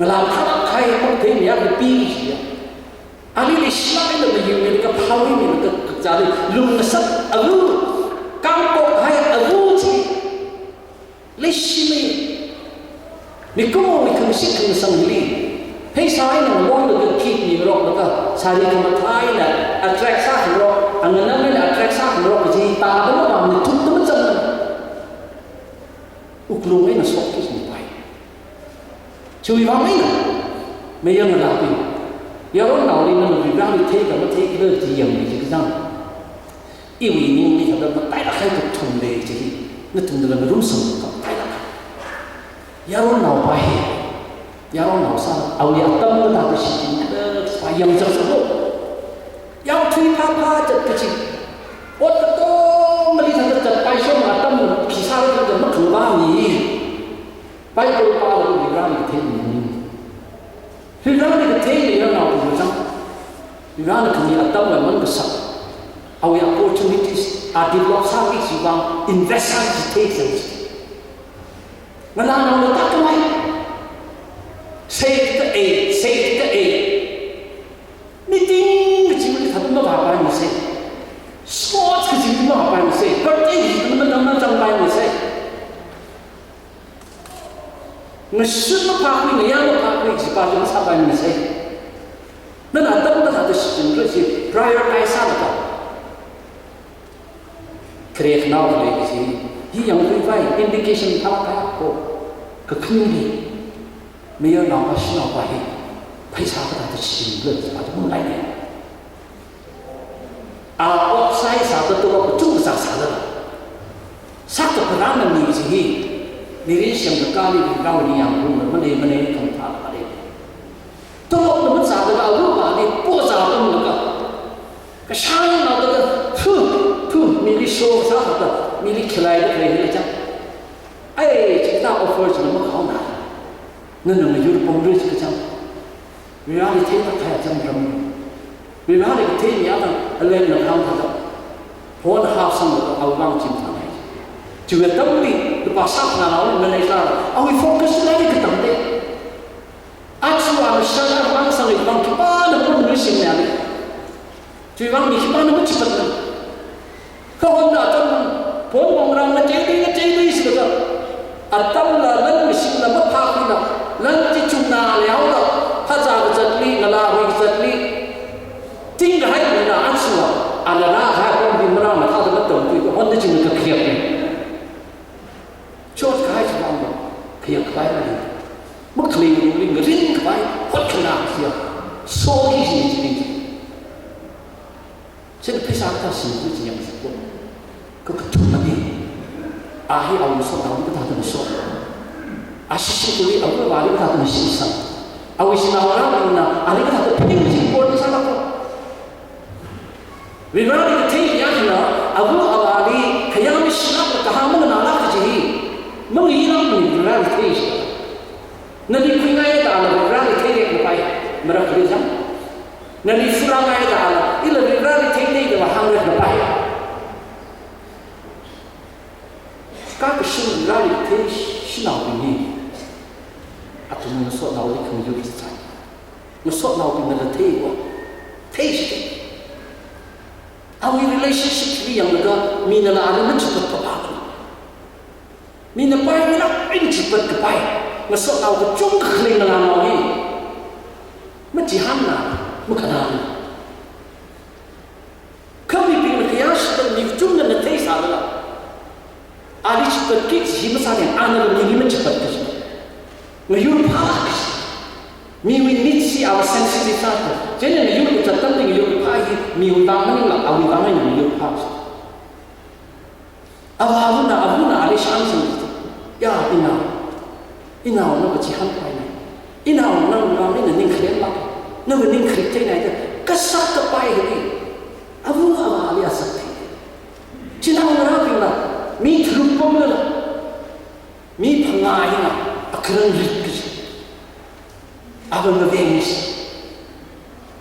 Ngalā khalak khai makatei miyā kapi hi ya. Ali leishimānda mayur ni kaphāwui ni ka, kazāli lum ngasat aru. Kangpok hai aru chi. Leishimei. Mikumowui khangashit khangasangli. Pheisā eina ngalonglaga kit ni ngarokda, sari khamathā eina attract sākhangarok, anganam eina attract sākhangarok kaji tāda mapamni thukda machang. Wuklung eina shokki singpai. Chiwui vang eina, mayarnao lapi. Yaronnaoli nana Varivarali theikha matheikhala chi yangmi chi kachang. Iwui ningli thāda matailāk kahai kathum lei chi hi. Nathumnala ngarumsangkha matailāk kahai. Yaronnaopa hi. Yaronnao sā, awui atam kathāda shichinda, pa yangchak sa lo. Yangthui phāphā chat kachi. Ot katongali thāda chatpai shong atam khi sāra thāda makhangvā mi. Bible pālaga Varivarali kathei mi. Varivarali kathei mi yaronnaoli machang. Varivarana khami atam va mang kasak. Awui opportunities a develop sāki si vang invest sāki thei sāki. Ngalānaona tākhamei. Save the A, save the A. Meeting kachili thāda mavāpaimei se. Sports kachili mavāpaimei se. Birthday kachili matam machangpaimei se. Ngashun maphākhui, ngayā maphākhui, kajipa chi masāpaimei se. Nana atam kathāda shichinra chi, prioritize sālaga. Khare khanao khalei kaji, hi yangkhui vai, indication phālāk kahai ko, kakhane. Mayarnaopa shanaopa hi, pheisā kathāda shichinra kajipa chi maleinei. A outside sāda tolop kachungkha sāda. Sākta parana mi chi hi, mirin shemkakāli Varena yangkhuilaga, mane mane khamathā malei. Tolopna mazāda, aruipali po zāpamlaga. Kashāngna da, phu, phu, mili show sāda, mili khilai da khalei hila chang. Ai, chithā offer china makhaona. Nana mayur pamra chi kachang. Varivarali theilāk kahai atam ram. Varivarali kathei mi atam, aleng na khang thāda. Phone hapsanglaga awui vang chim thāngai. Chiwui atamli, lupā sākhanā awui manage sāra. Awui focus lairik katamde. Aja ana shāra vang sāngai vang khipāna phone nuishimya le. Chiwui vang mi khipāna machipatna. Kha honda atam, phone bongrang ngacheidei, ngacheidei silaga. Atamla lan mashingla maphākhuila, lan chi chungna leoda, phazā kazatli, ngalāhui kazatli. Ting kahai mina ansua, ana rākahai phone bi marāna thāda matamkhui, honda chingna kakhiakne. Chot kahai chi vang ba, khayākhavai ni. Makhalei lungli ngarin khavai, hotkhana siya. So hi hi chi ni. Chieina pheisā kathā singkhui chi yangsa ko. Kha kathumna ni. A hi awui sotnaoli kathāda masot. A shishikli awui avāli kathāda mashinsang. Awui shanao rāmina, ali kathāda phaning chi ko ni sāla ko. Varivarali kathei ya hina, ava avāli, khayā mashilākla kahāng manganāla kaji hi. Mangayilākmana Varivarali thei shi. Nali khuingai dala Varivarali theirek napai, marak kali jang. Nali furāngai dala, ila Varivarali theirek dala hāngrek napai. Shanaobingli, athum ngasotnaoli khangayu zai. Ngasotnaobingnala theiya. Thei shi. Awui relationship li yanglaga minala ali machipat kapā. Mina pai mina pai machipat kapai. Ngasotnao kachungkha khalei ngalānao hi. Machihānna, makhanāna. Kha mibingna khayāshida mi kachungkhana theisālala, ali chipatki kaji masāda, anala mili machipat kaji. Ngayurphā kaji. Miwui needs hi ava sensitive sāda. Chieina ngayur kazat atamli ngayurphā hi miwui vang maningla, awui vang eina ngayurphā kaji. Avāvana, avana ali shānsang. Ya, inao. Inao, na kachihān paina. Inao, nang vang eina ning khalei lāk. Nava ning khalei theinai da. Kasak kapai hi. Ava avāli asak thei. Chinaongarābingla, mi tharuk pamlala, mi phangā hina, akharan rit kaji. Ava ngaveng shi.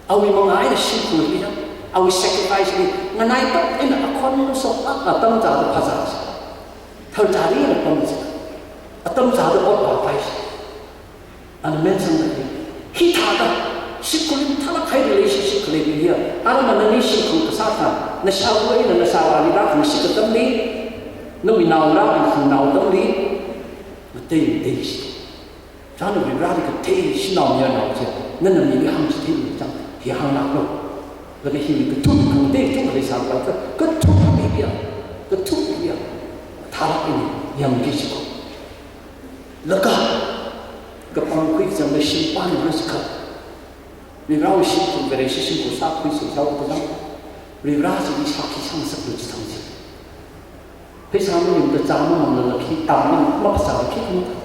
Awui mangā eina shimkhur hi, awui sacrifice hi, nganaipat eina akhon soklāk atam chāda phazā shi. Tharchari eina pam shi. Atam chāda ot vāpai shi. Ana mensangda hi. Hithāda, shimkhur mathālāk kahai relationship khaleibing hi, arama nani shimkhur kasā tharan, nashāva eina nashāvāli rākhangashi atamli, nawui naongarābing khanganao atamli, ngatei ngatei shi. Chāna Varivarāli kathei shanao mayarnao chi, nana mili hāngchithei mi chang, hi hānglāklu. Laga hi mi kathup khangatei chungkha leisāpai ka, kathup mi ya, kathup mi ya, thālāk eina yangki jiko. Laga, kapangkhui kachangda shimpan rus kha. Varivarāwui shimkhur, Vareshi shimkhur sākhui sāsā kachang. Varivarā chili shākhi sāngasaklu chithang chi. Pheisā maningda chā mamanglala khi, tam mang makasā khi khamathā.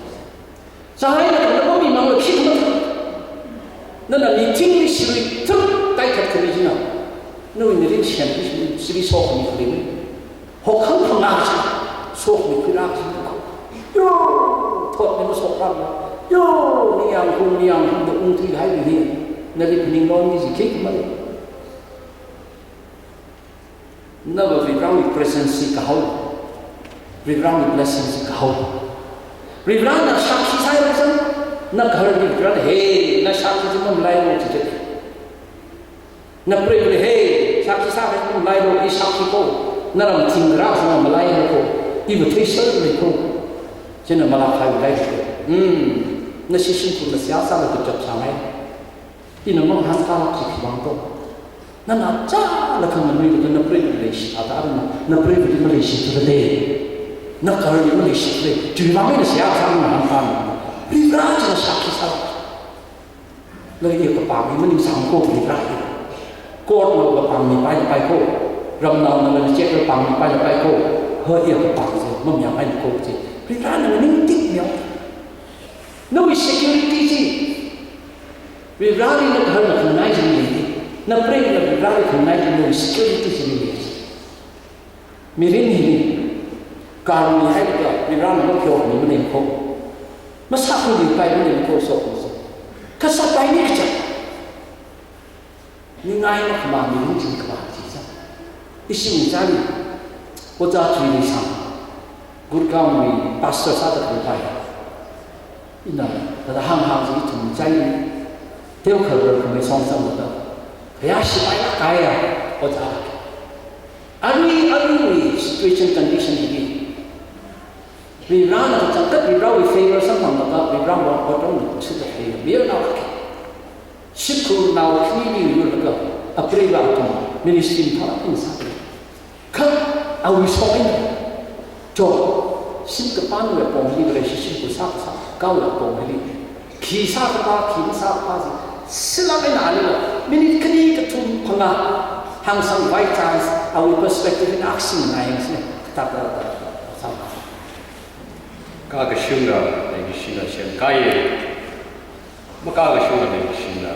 Chā eina tamda mamimangla khi khamathā. Nana mi thingli shirui thup taikhat khami jina. Nawui mirin shem khi shirui sokhami khaleina. Hokhang phangā chi, sokhami khuirā chi ko. Yo, thotli masokrang. Yo, ningyāng hung, ningyāng hungda ungthuihai mi hi. Nali phaninglonki kaji khi khamale. Nava Varivarāwui presence hi kahao. Varivarāwui blessing hi kahao. Varivarāna shākhi sāhaira chang, nagaharli Varivarāna, "Hey, na shākhi chi mamalailu," chi chi. Napreili, "Hey, shākhi sākahai mamalailu, i shākhi ko. Naram thingkharā sāna malailu ko. Iva theisālei ko." Chieina malākhailei ko. Hmm. Nashi shimkhurna seihā sālaga kachap sāngai. Ina mangahānkālāk chi khiwuivang to. Nana chālakha nganuilakha napreili leishithāda, arana napreili maleishithulei. Nagaharli maleishithulei. Chiwuivang eina seihā sāmahānkāna. Varivarā china shākhi sā. Nali kapāng hi maningsang ko Varivarā hi. Court lo kapāng mipai lapai ko. Ramnaona nali check lo pāng mipai lapai ko. Hoi kapāng chi mamayāngai ko chi. Varivarāna ningting miya. Nawui security chi. Varivarāli nagaharna khanganai chi mi. Napreina Varivarāli khanganai chi nawui security chi mi. Mirin hili, karmihailaga, Varivarāna mapheokhami malei ko. Masākhuipai malei ko, sokhami. Kasāpai ni kacha. Ningai makhamā mirin chingkhavā chi sa. Ishi mi chali, Ojā Chuileishang, Gurgaonwui pastor sāda khalei pai. Ina, thāda hānghāng chi ithum chali, teokha rar khamei song sanglaga, khayāshi pailāk kahaiya, Ojā. Arui, aruiwui situation condition hi, Varivarāna kachangkhat Varivarāwui favor samphanglaga, Varivarāwui otram sida hi, mayarnao kha. Shimkhurnao khanili yurlaga, apreiva athum ministry mathālāk eina sāki. Kha awui song eina, cho, shim kapānwui apongli, Vareshi shimkhur sākasā, kawui apongli. Khi sākapā, khi masākapā chi, silāk eina alila, minute khani kathum phangā, hāngsangvai chance, awui perspective eina akha singna yangsi, kathā kathā, kathā. Kakashunga, leikashina semkaiya. Makakashunga, leikashina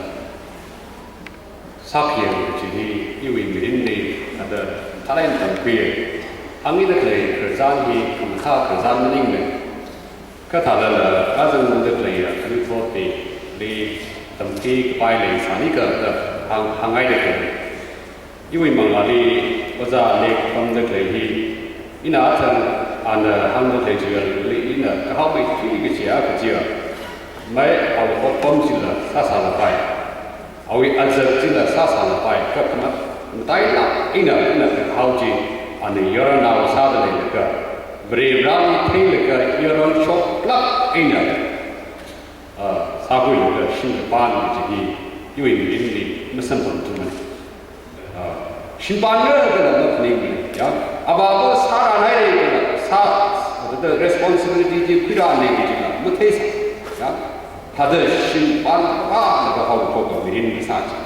sākhayang kaji hi, iwui mirinli, ada, thalai tamkhuiya. Hāngida khalei khararchan hi, khamathā khararchan maningmana. Kathālala, kazang ungda khaleiya, khanuithotbingli tamkhui kapai leisāni kha da hāng, hāngngaida khalei. Iwui mangāli, Ojā lek pamda khalei hi, ina athang Ana hāngda khalei chiwui vang ina kahaomeithui kachi akha chiya, mai awui hotpam chila sāsālapai, awui azak chila sāsālapai, kha khamathā matailāk eina, ina kahao chi, ana yaronao sāda leilaga, Varivarāli theilaga yaron shoklāk eina, ah, sākhuilaga shim kapam kaji hi, iwui mirinli masamphangthumana. Ah, shimpam ngarā kala maphaninga, ya. Avāva sārānhaira kala sā, the responsibility chi khuirānhaira kajila matheisa, ya. Thāda shimpam kapam laga haophokta mirin kasā chi.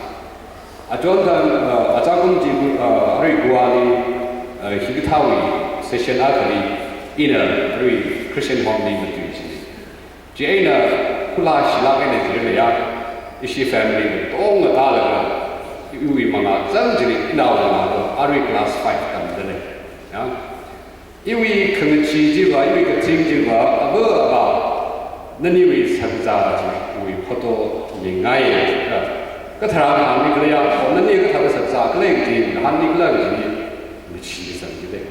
Achon thang, ah, achakum chi, ah, arui Goa li, ah, hikathāwui session akhali, ina arui Christian home li matui chi. Chieina khula shilāk eina chili ya, ishi family katonga tālaga, iwui mangā chang chili inao mangāva arui class five tamda lei. Ya. Iwui khangachee chiva, iwui kazing chiva, ava avā, naniwui shakzā chiwui photo mingai ya, katharan hāngmi khala ya, o nani kathāda shakzā khala chi, hāngmi khala chi, machee sangki lei.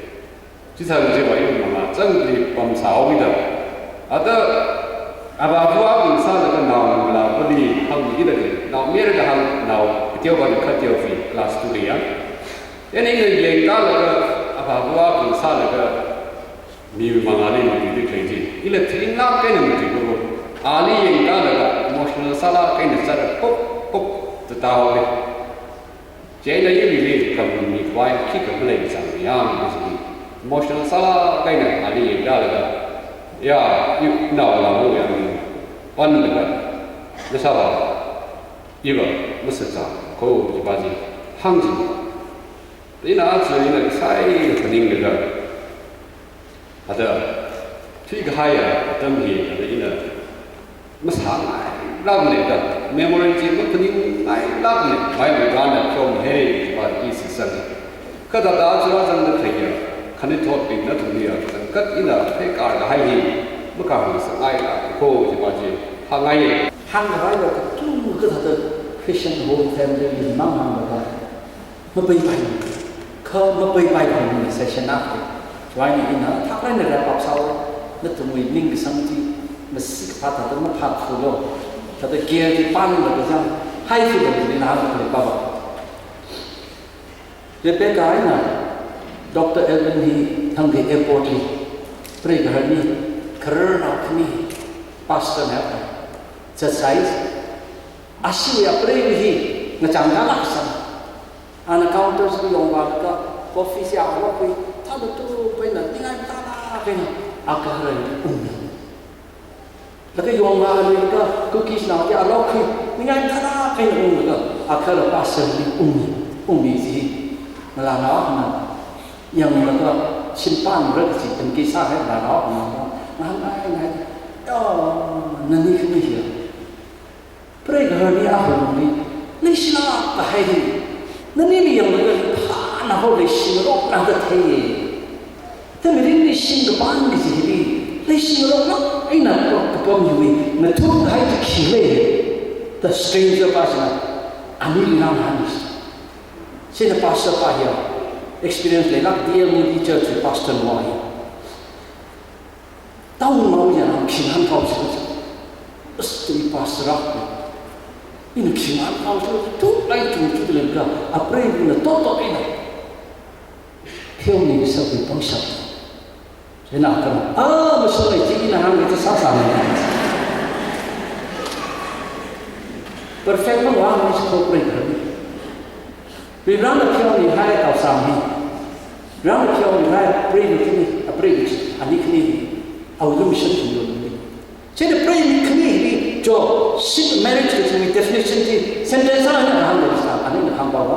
Chithang chiva iwui mangā changli pamsāhaomida. Ata avāva āva sālaga naongalāvali hāngmida khalei. Nao mayarda hāng, nao kateovali khateovali class two li ya. Chieina ina yangkālaga avāva āva sālaga miwui mangāli matuida khalei chi. Ila thinglāk eina matuiva. Ali yangkālaga emotional sālāk eina sāda pop, pop, tatāhaowa. Chieina iwuili khamin mikhavai khikha malei chang yang, emotional sālāk eina ali yangkālaga, ya, i naongalāva ya, onlaga, nasāva, iva, masāzā, kho, jiva chi, hāngching. Ina aja ina sai phaninglaga, ata, thuikahaiya atam hi, ata ina masāngailākmana da, memory chi maphaningngailākmana, mai mai gana from hei, jiva chi sisang. Kathāda churachāngda khalei ya, khanuithotbingna thumli ya, kachangkhat ina pheikārkahai hi, makahāng sāngailāk kho jiva chi, hāngngai. Hāngkahai va kachungkha kathāda Christian home family li mang hāngkahai. Mapaipai, kha mapaipai pam session akha. Chieina ina thakrai na wrap up sāhaowa, nathumwui ningkasang chi, masi kaphā thāda maphat fulo, thāda gear chi panlaga zang, hai fulo ni na hāngkahai pava. Rebecca eina Doctor Elvin hi thangkha airport li, preigahar ni, khararnao khani, pastor na, exercise, ashiya preiva hi, ngachang kalak sang. Ana counter li yongvālaga, coffee chi alokkhui, thāda tupai na, ningai thāda kaina, agahara ungmi. Laga yongvālaga, cookies nao chi alokkhui, ningai thāda kaina unglaga, agahara pastor li ungmi, ungmi chi, ngalānao na, yanglaga, shimpan rak chi, pangki sāhai ngalānao na, ngahānngai ngai, ya, nani khani hiya. Preigahar ni ahunli, leishilāk kahai hi, nanili yanglaga phānao leishingarokna da thei. Thāda mirinli shim kapam kaji hili, leishingarokna eina kapam hiwui, ngathumkahai chi khi lei, da stranger pa china, anili ngahān. Chieina pastor pa hiya, experience leilāk D L Moody Church pastor na hiya. Taungao ya, khingahān kaosi. As the pastor akha, ina khingahān kaosi, tulai tungthu leilakha, apreivana totot eina. Theomi sākhui pangshap. Chieina kha, ah, mashunglei chi ina hāngkahai chi sāsāna. Perfect mavāmana chi kho preigahar ni. Varivarana theomihai tao sāmi. Varivarana theomihai preiva khani, apreiva chi, ani khani, awui lumashan khani. Chieina preiva khani hi, jo, ship marriage kachi definition chi, sentence eina hāngda sā, ani na hāngpava.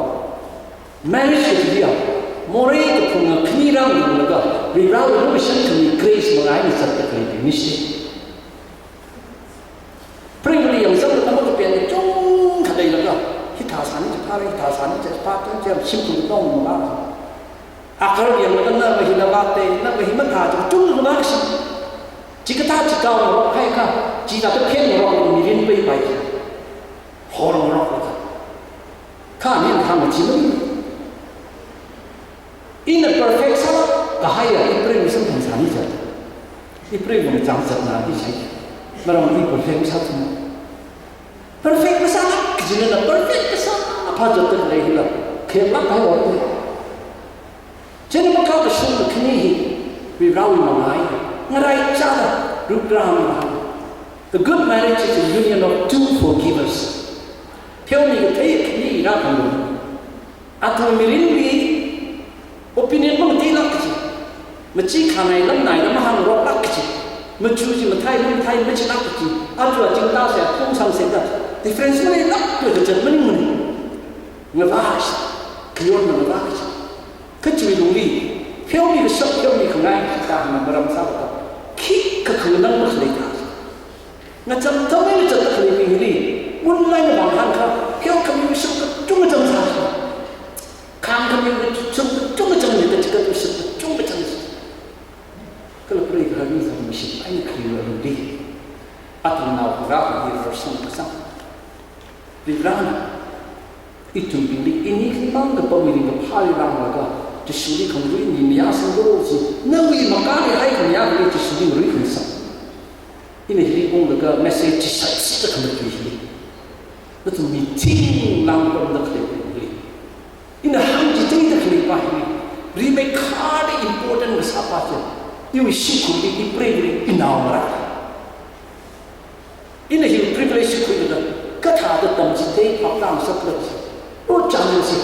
Marriage kachi ya, morei kaphunga khani rānglaga, Varivarawui lumashan khani grace mangā eina zatda khalei chi. Preivali yangzanglaga makapen chungkha leilaga, hithā sāni chi phāra, hithā sāni chi phāra, chi shimkhur tongmala. Agahara yanglaga nava hina vātei, nava hi mathā chi chungkha vākashi. Chikathā chi kaongarok haikha, chithāda phengarok mirin peipai. Horngarok laga. Kha ni khamathā chi mani. Ina perfect sāla, Kahaiya, ipreiwui samphang sāni jat. Ipreiwui machang zatna di sai. Maramva i perfect masāthum. Perfect masālak kajina, perfect kasā pa jat leihila. Khenglak kahai ot. Chieina makakashung khani hi, Varivarawui mangai, ngaraichāda, rukrāmana. A good marriage is a union of two forgivers. Pheomi kathei khani rākhangarum. Athum mirinli opinion mangateilak kaji. Machikhangai lamnai lam hāngroklak kaji. Machu chi mathei lam mathei machilak kaji. Aja chingda se, athum sangse da. Difference maleilak kaji, kazat maningmana. Ngavā shi, khayon ngavā shi. Kachiwui lungli, pheomi kashap, pheomi khangai, kita hana maram sāda. Khikha khanganang makhalei ta. Ngacham thamei ngacham ta khalei bingli, mun lai ngavang hānkha, pheokhami kashap kachungkha cham sā. Khāngkhami kashap kachungkha cham ni ta chikat kashap kachungkha cham sā. Kala preigaharmi zangmi shi, eina khalei lungli. Athumnao kharā khalei rāsang kasang. Varivarana, ithumbingli, ini khani mang kapamli ringkaphāli rālaga, Jishuli khangarui mi mayāsanglu ji, nawui makali hai khani ya kali Jishuli ngarui khansang. Ina hili unglaga message chi sāsāda khamatui hili. Nathum mi thing lang pamda khalei hili. Ina hāngchitheida khalei pa hili. Rimeikharda important kasā pa chi. Iwui shimkhurli ipreili inao mara. Ina hi privilege khuilaga, kathāda tamchithei phaptā ngasakla chi. O chānglui si,